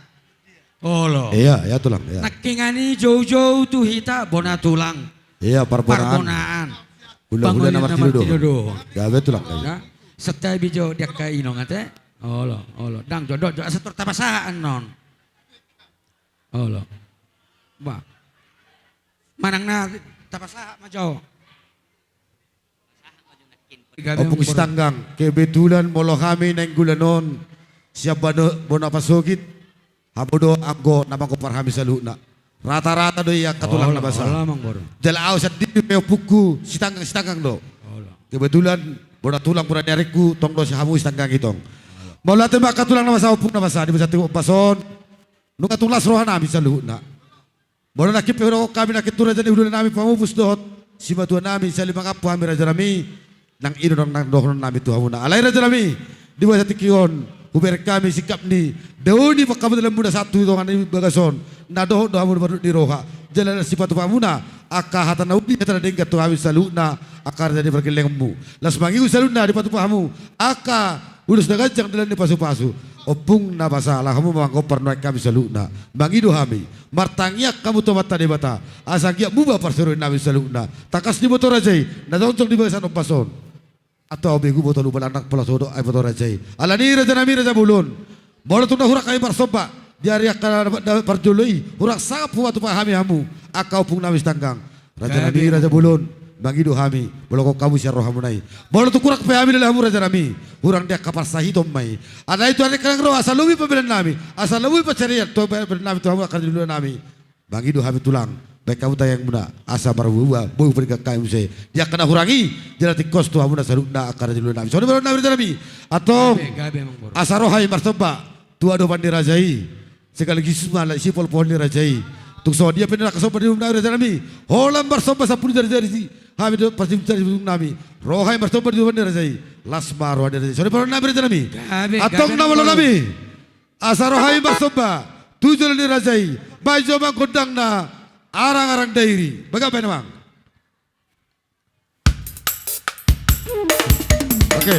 Olo. Iya, iya tulang, iya. Nangkiningan i joujou tu hita bona tulang. Iya, parbonaan. Parbonaan. Hulahula na martinodohon. Gabe tulang, gabe. Ya, santabi jo di angka inong ate. Olo, olo. Dang jo, dok jo, asa tor tapasahat annon. Olo. Bah. Manang na tapasahat ma jo. Ompung Sitanggang, kebetulan molo hami nainggolan on sian bona pasogit, hamu do anggo na mangompar hami saluhutna. Rata-rata do i angka tulang na basa. Jala ahu sandiri pe ompungku Sitanggang, Sitanggang do. Kebetulan bona tulang mura ni aringku, tong do si hamu Sitanggang i tong. Mauliate ma angka tulang na basa, ompung na basa, di basa tingki ombas on. Nunga tung las roha nami saluhutna. Molo nangkin pe hudokkon hami nangkin tu raja ni hulahula nami Pamupus dohot simatua nami, sahali mangampu hami raja nami, nang i do nang, nang dohonon nami tu hamuna. Alai raja nami, di basa tingki on, hubereng hami singkat ni dao ni pangkabutulan muna sahat tu tonga ni bagas on, na dohot do hamu na mardut ni roha, jala na sipatupa muna angka hata na uli, hata na denggan tu hami saluhutna angka raja ni pargellengonmu. Laos mangido saluhutna dipatupa hamu angka ulos na ganjang dalan ni pasu-pasu. Ompung na basa, laho hamu ma mangompar nuaeng hami saluhutna. Mangido hami, martangiang hamu tu Amanta Debata, asa anggiat muba parsaoran nami saluhutna. Tangkas diboto raja i na jongjong di bagasan ombas on. Antong ahu begu boto lupa landak pola sodok ai boto raja i. Alani i raja nami, raja bolon, molo tung na hurang hami marsomba di ari angka na, na parjolo i, hurang sangap hupatupa hami hamu angka ompung nami Sitanggang. Raja nami, raja bolon, mangido hami, bolongkon hamu sian rohamuna i. Molo tung hurang pe hami, leleng hamu raja nami, hurang di angka parsahiton ma i. Alai tu ari angka naeng ro, asa lobi pambahenan nami, asa lobi pansarian tu pambahenan nami tu hamu angka raja ni hulahula nami. Mangido hami tulang, baen hamu tangiangmuna, asa marbuabua, boi hupangingkang hami muse di angka na hurang i, jala tingkos tu hamuna saluhutna angka raja ni hulahula nami. Songon i ma dohonon nami raja nami. Antong, asa ro hami marsomba tu adopan ni raja i. Sekaligus ma laos i polpol ni raja i. Tung songon dia pe na kasomba di adopan ni raja nami, holan marsomba sampulu jari-jari hami dohot parjolo-jolo nami. Ro hami marsomba di adopan ni raja i, las ma roha ni raja i. Songon i ma dohonon nami raja nami. Antong na malo nami, asa ro hami marsomba tu jolo ni raja i. Baen jo amang gondangna, Arang-arang Dairi. Baga baen amang. Oke.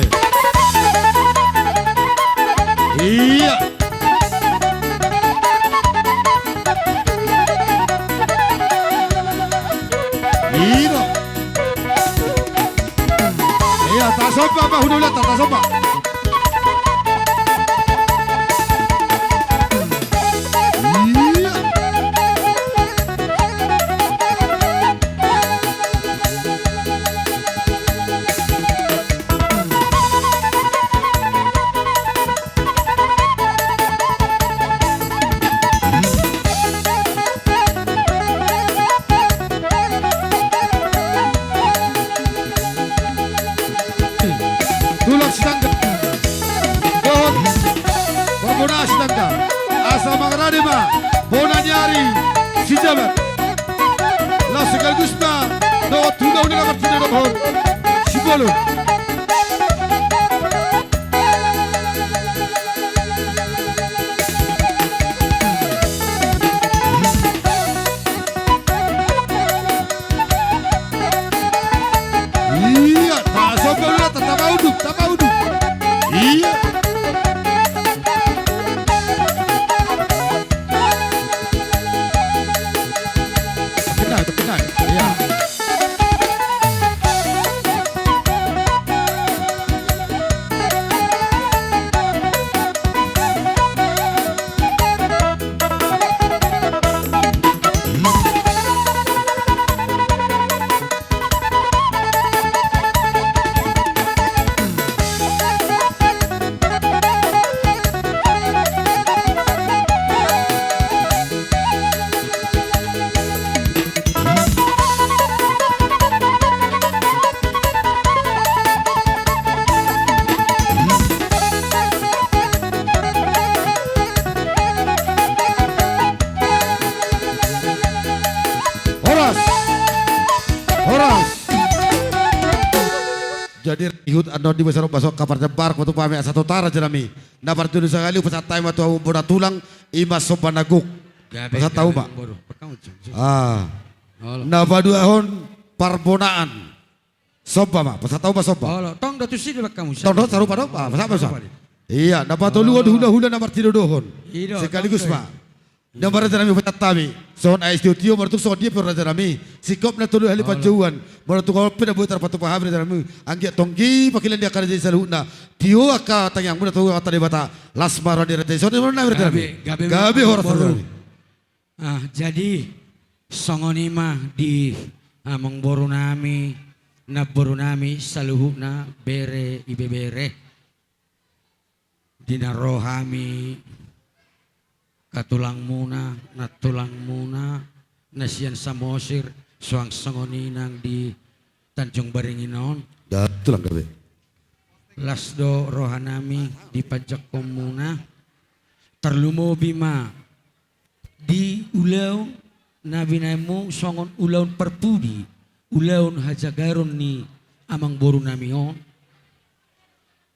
Iya. Iya. Iya, tasomba ma hulahulanta, tasomba. Iya. Tulang Sitanggang dohot parbonaan Sitanggang, asa mangarade ma bona ni ari Sijabat. Laos sekaligus ma dohot hulahula na martinodohon Simbolon. Iya, tasomba hulahulanta, tamba unduk, tamba unduk. Iya. Benar, benar. Iya. Annon di basa rok baso ka parjambar, matupa hami asa tota raja nami. Na parjolo sahali hupasahat hami ma tu hamu bona tulang, i ma somba na gok. Pasahat hamu ma. Na paduahon parbonaan. Somba ma, pasahat hamu ma somba. Tong do sarupa do, pasahat ma somba. Ia, na patoluhon hulahula na martinodohon. Sekaligus ma. Na ma raja nami pasahat hami. Songon aek sitiotio, molo tung songon dia pe raja nami. Singkop na tolu hali panjouan. Molo tung on pe na boi tarpatupa hami raja nami. Anggiat tonggi pangkilan di angka raja i saluhutna. Tio angka tangiangmuna tu Amanta Debata. Las ma roha ni raja i. Songon i ma raja nami. Gabe horas raja nami. Ah, jadi songon i ma di amangboru nami, namboru nami saluhutna, bere, ibebere. Di na ro hami angka tulangmuna, nantulangmuna na sian Samosir, suang songon i nang di Tanjung Baringin on. Las do roha nami di panjangkonmuna. Tarlumobi ma di ulaon na binaenmu songon ulaon parpudi, ulaon hajagaron ni amangboru nami on.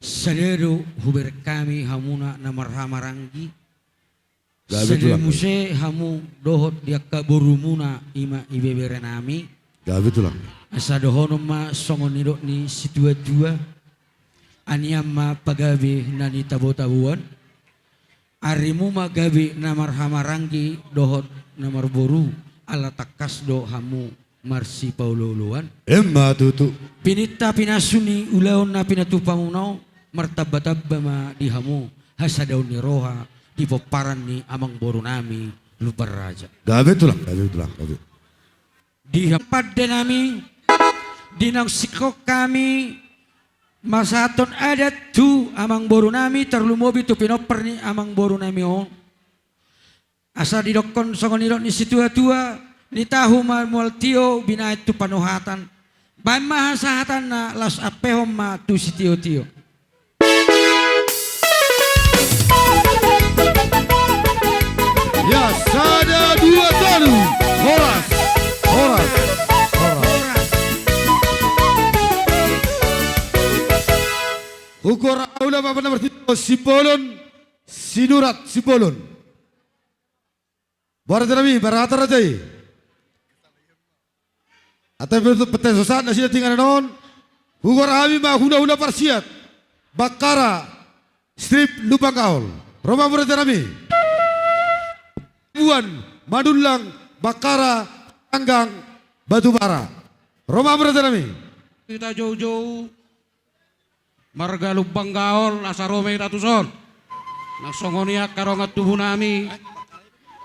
Sada do hubereng hami hamuna na marhahamaranggi. Sada muse hamu dohot di angka borumuna, i ma ibebere nami. Asa dohonon ma songon nidok ni situatua. Anian ma pagabe na nitabotaboan. Arimu ma gabe na marhahamaranggi dohot na marboru, ala tangkas do hamu marsipaolooloan. Emma tutu. Pinintapinasu ni ulaon na pinatupamuna on, martambatamba ma di hamu hasadaon ni roha di pomparan ni amangboru nami Lumban Raja. Gabe tulang, gabe tulang, gabe. Di hamu pande nami, di naung singkop hami masahathon adat tu amangboru nami, tarlumobi tu pinompar ni amangboru nami on. Asa didokkon songon nidok ni situatua, nitahu ma mual tio binaen tu panuhatan. Baen ma hasahatanna, laos ampehon ma tu sitiotio. Ya, sada, dua, tolu. Horas, horas, horas. Hugoar ahu ma na martinodohon, Simbolon, Sinurat, Simbolon. Boha raja nami, boha hata raja i. Antong pe tu pete so sahat nasida tu inganan on. Hugoar hami ma hulahula parsiat Bakkara, Strip Lumban Gaol. Ro ma hamu raja nami. Buan Manullang, Bakkara, Ganggang, Batubara. Ro ma hamu raja nami. Hita joujou marga Lumban Gaol, asa ro ma hita tuson. Na songon i angka dongan tubu nami,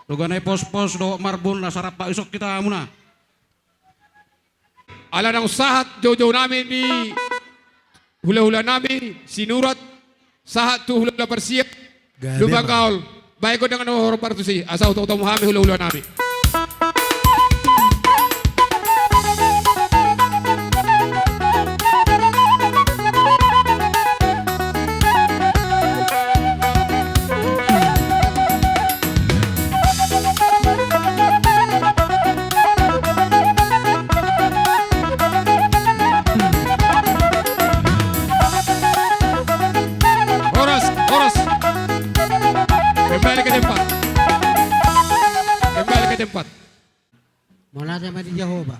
Doganai Pospos dohot Marbun, asa rap ma tuson hita hamuna. Ala naung sahat joujou nami di hulahula nami Sinurat, sahat tu hulahula parsiat Lumban Gaol. Baen gondang na horong partusi, asa hutotomu hami hulahula nami. Horas, horas. Kembali ke tempat. Kembali ke tempat. Mauliate ma di Jahowa.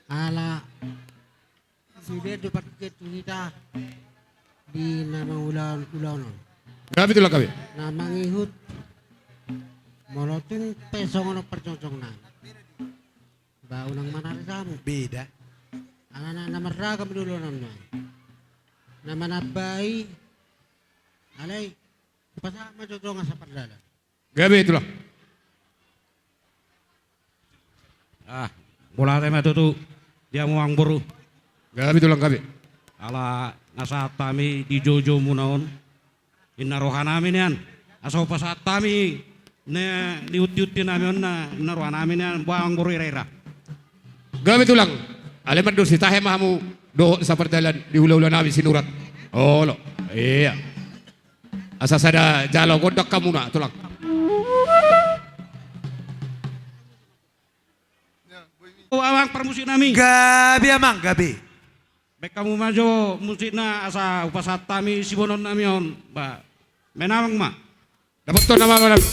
Ala sude do parkit tu hita di na mangulahon ulaon on. Gabe tulang, gabe. Na mangihut molo tung pe songon on parjongjongna. Ba unang manari jamu. Beda. Alana na marragam do ulaon on. Na manambai. Alai hupasahat ma jotong asa pardalan. Gabe tulang. Ah, mauliate ma tutu di hamu amangboru. Gabe tulang, gabe. Ala na sahat hami di joujoumuna on. Inna roha nami nian. Asa hupasahat hami na niuntiunti nami on na, inna roha nami nian, boha amangboru iraira. Gabe tulang. Alai mandok sitahe ma hamu dohot sapardalan di hulahula nami Sinurat. Olo. Ia. Asa sada jalo gondang hamuna, tulang. O amang parmusik nami. Gabe amang, gabe. Baen hamu ma jo musikna asa hupasahat hami siboanonnami on. Ba, menang ma. Dapothon nama menang.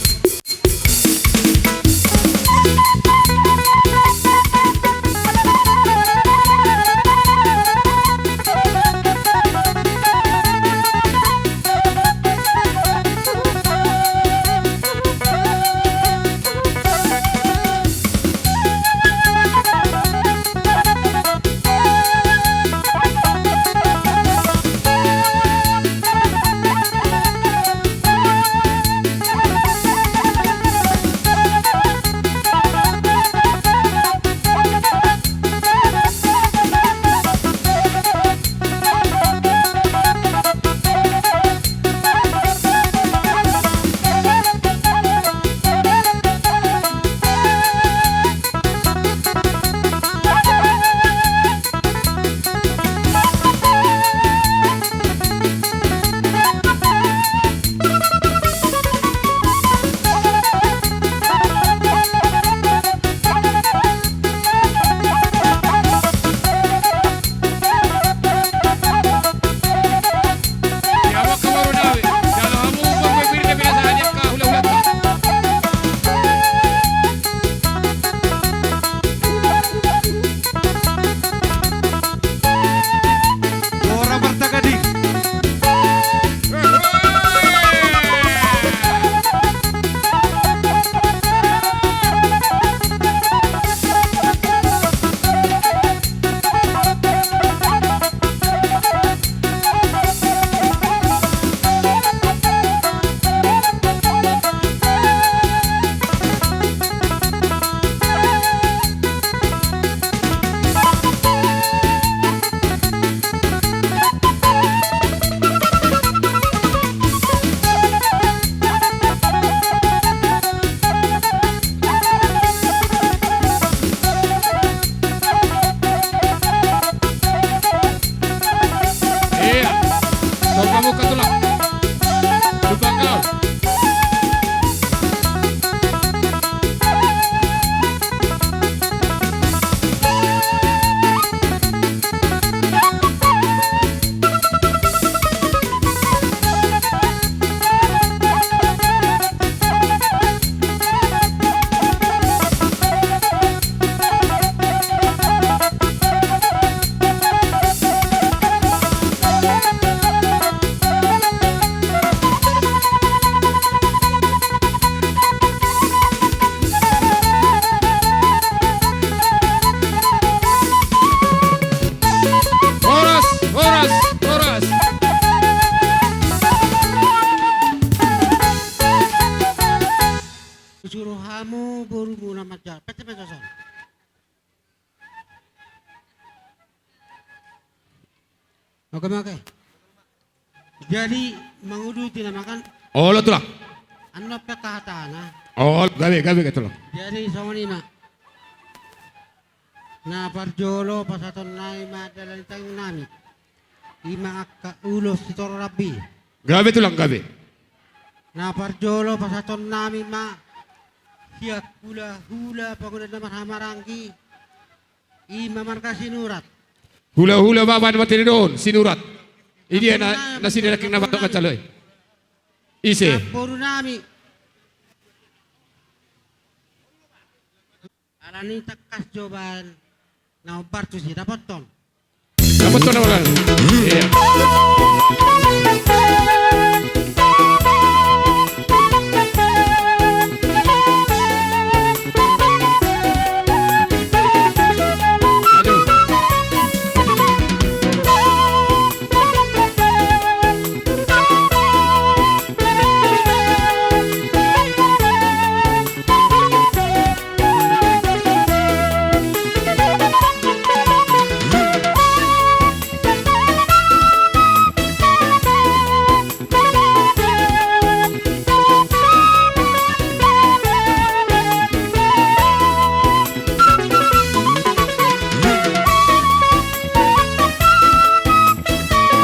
Horas, horas, horas. Suru hamu borumu na manjalo. Pete pete son. Oke, oke. Jadi, manguduti nama kan? Olo, Tulang. Annon pe hatana. Olo, gabe, gabe, gabe, Tulang. Jadi, songon i ma. Na parjolo pasahatonnami ma dalan ni tangiangnami. I ma angka ulos sitorop rambu. Gabe, Tulang, gabe. Na parjolo pasahatonnami ma sian hulahula panguda na marhahamaranggi. I ma marga Sinurat. Hulahula ma baen ma tiri don Sinurat. I dia na, na sini laki na batok kacaloi. Ise. Borunami. Ala ni tangkas jo baen na hombar tusi dapothon. Dapothon na hombar. Iya.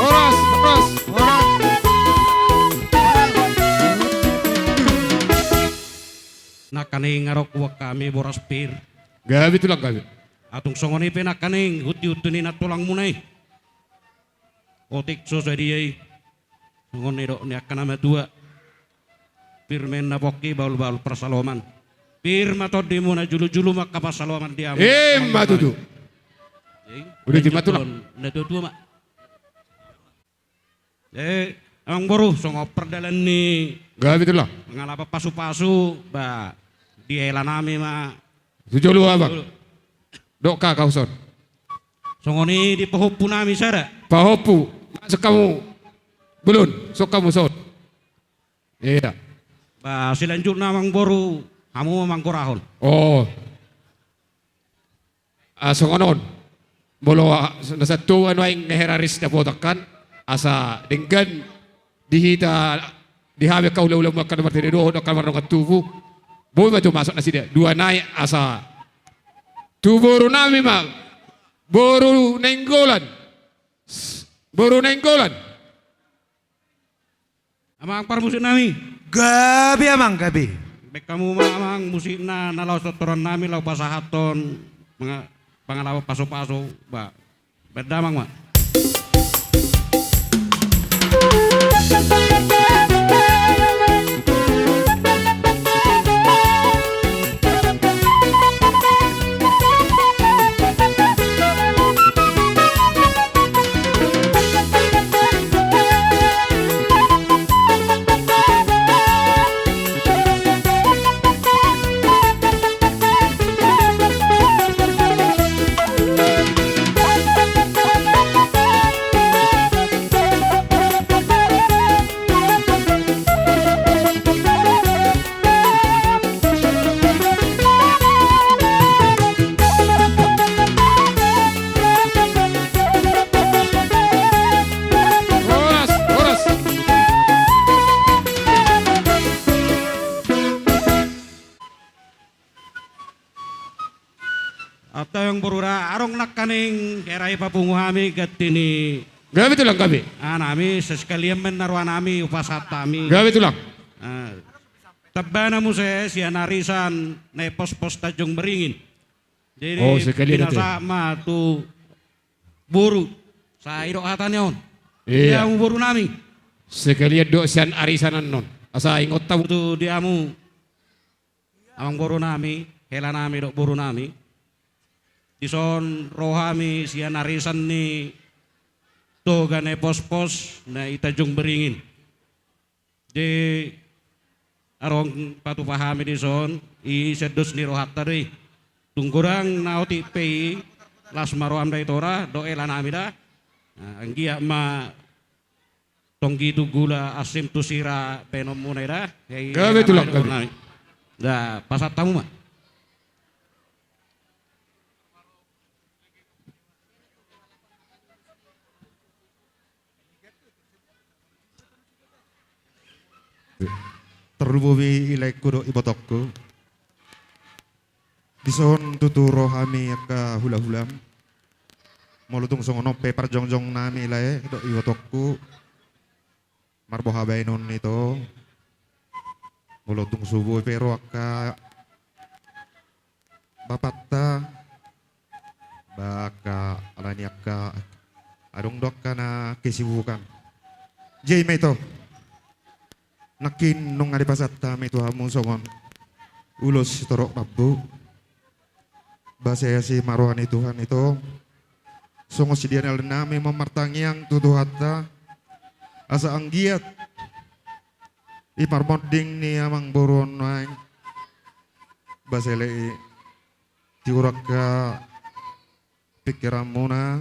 Horas, horas, horas. Nangkaning adong huboan hami boras pir. Gabe, Tulang, gabe. Atung songon i pe nangkaning hunti-hunti ni nantulangmuna i. Otik so sadia i. Songon nidok ni angka na matua. Pir ma inna pongki, bahulbahul parsaloman. Pir ma tondimuna, julujulu ma angka parsaloman di hamu. Ima tutu. Jadi, udah lanjut jima tulang. Na tuatua ma. Eh, amangboru, songon pardalan ni. Gabe tulang. Mangalap pasupasu, ba, di hela nami ma. Tu jolo abang. Jolo. Dok ka, kau son. Songon i di pahompu nami sada. Pahompu, masuk hamu. Bolon, sok hamu son. Iya. Ba, silanjutna amangboru, hamu ma manggorahon. Oh. Ah, songon on. Molo, ah, na santou anu aing hera ris dapotan kan. Asa denggan di hita, di hamu angka hulahulamu angka na martinodohon angka na mardongan tubu. Boi ma jo masuk nasida. Dua nai asa. Tu boru nami ma. Boru Nainggolan. Boru Nainggolan. Amang parmusik nami. Gabe amang, gabe. Baen hamu ma amang musikna na laos tortoran nami laho pasahathon manga-, pangalap pasupasu, ba. Baen damang ma. Horas, horas. Antong amangboru da, adong nangkaning hera i papungu hami ganti ni. Gabe tulang, gabe. Ah, nami, sekalian ma inna roha nami hupasahat hami. Gabe tulang. Ah, tambana muse sian arisan Naipospos Tanjung Beringin. Jadi, oh, sekalian pinasahat ma tu boru. Sai didok hata ni on. Iya. Di hamu boru nami. Sekalian do sian arisan annon. Asa ingot hamu. Tu di hamu. Amangboru nami, hela nami dohot boru nami. Dison ro hami sian arisan ni Toga Naipospos na i Tanjung Beringin. Di adong patupa hami dison, i sian dos ni rohanta do i. Tung godang na otik pe i, las ma roham da i Toga, dohot hela nami da. Nah, anggiat ma tonggi tu gula, asim tu sira baenonmuna i da. Gabe tulang, gabe. Da, pasahat hamu ma. Tarlumobi i laengku dohot ibotongku. Dison tutu ro hami angka hulahulam. Molo tung songon on pe parjongjong nami lae dohot ibotongku. Marboha baenon ito. Molo tung so boi pe ro angka bapanta, ba angka alani angka adong do angka na kesibukan. Jadi ma ito. Nangkin nunga dipasahat hami tu hamu songon ulos sitorop rambu. Ba sai asi ma roha ni Tuhan ito. Songon sidia na nami ma martangiang tu Tuhanta. Asa anggiat i parmonding ni amangboru on nuaeng. Ba sai le i tiur angka pingkiranmuna,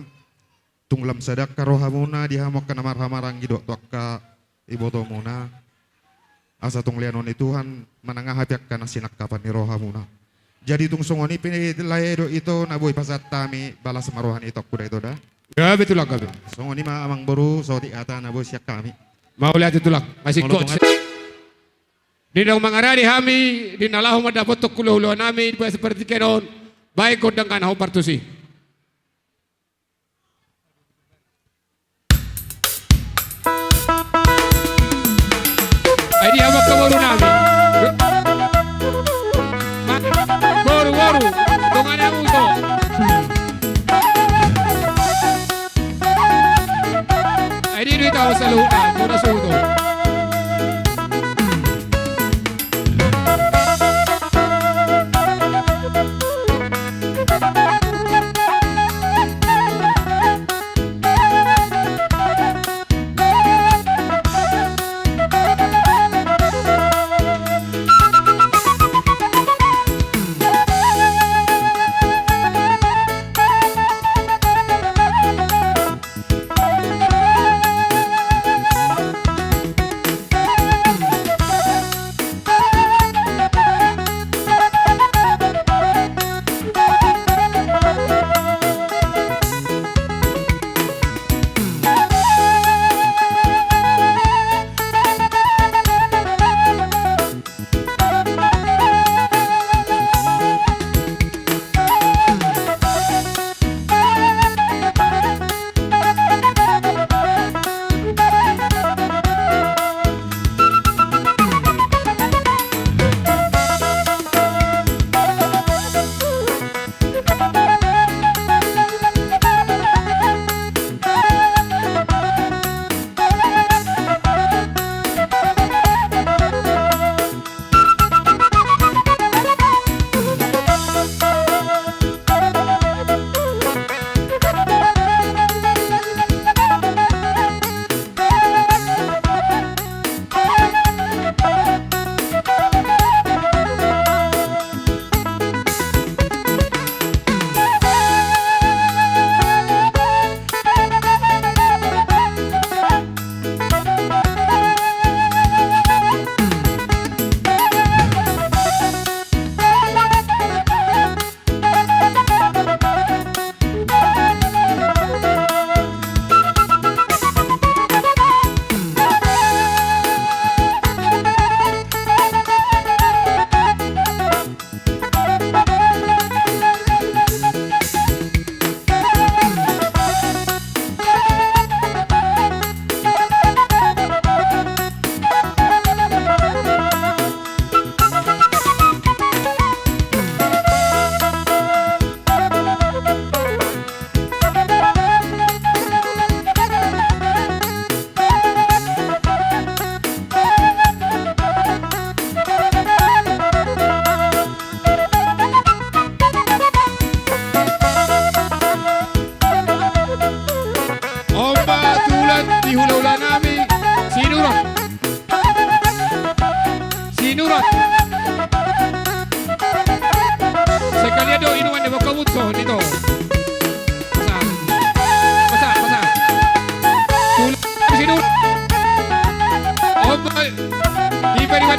tung lam sada angka rohamuna di hamu angka na marhahamaranggi dohot tu angka ibotomuna. Asa tung lehonon ni Tuhan manangahapi angka na sinangkapan ni rohamuna. Jadi tung songon i pe lae dohot ito na boi pasahat hami, balas ma roha ni itongku da ito da. Gabe tulang, gabe. Songon i ma amangboru, saotik hata na boi sian hami. Mauliate tulang. Masih kok. Di naung mangarade hami, di na laho mandapothon hulahula nami, di partingkian on, baen gondang na hau partusi. Ai dia ma angka boru nami. Boru, boru, dongan ahu ito.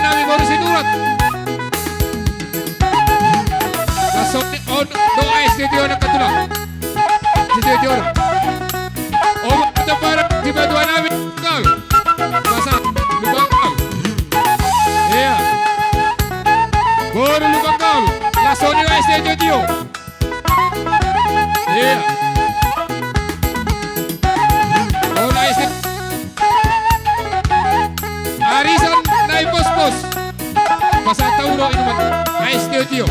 Nami boru Sinurat. Laos on do A S D Tio nangkin tulang. A S D Tio. Omak Topara, sipatua nami Lumban Gaol. Pasahat Lumban Gaol. Ia. Boru Lumban Gaol. Laos on do A S D Tio. Ia. Boru A S D. Arisan nai pospos. Pasahat hamu do inuman. A S D Tio.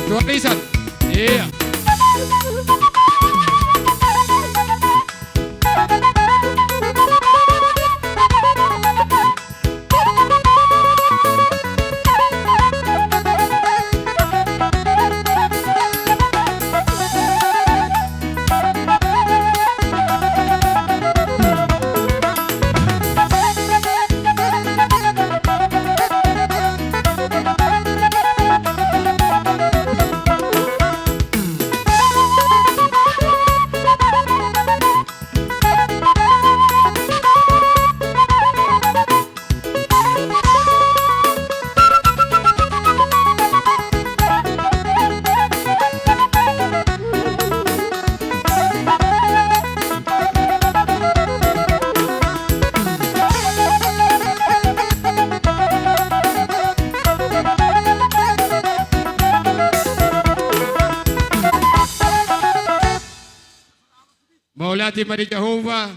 Tu arisan. Ia. Mauliate ma di Jahowa,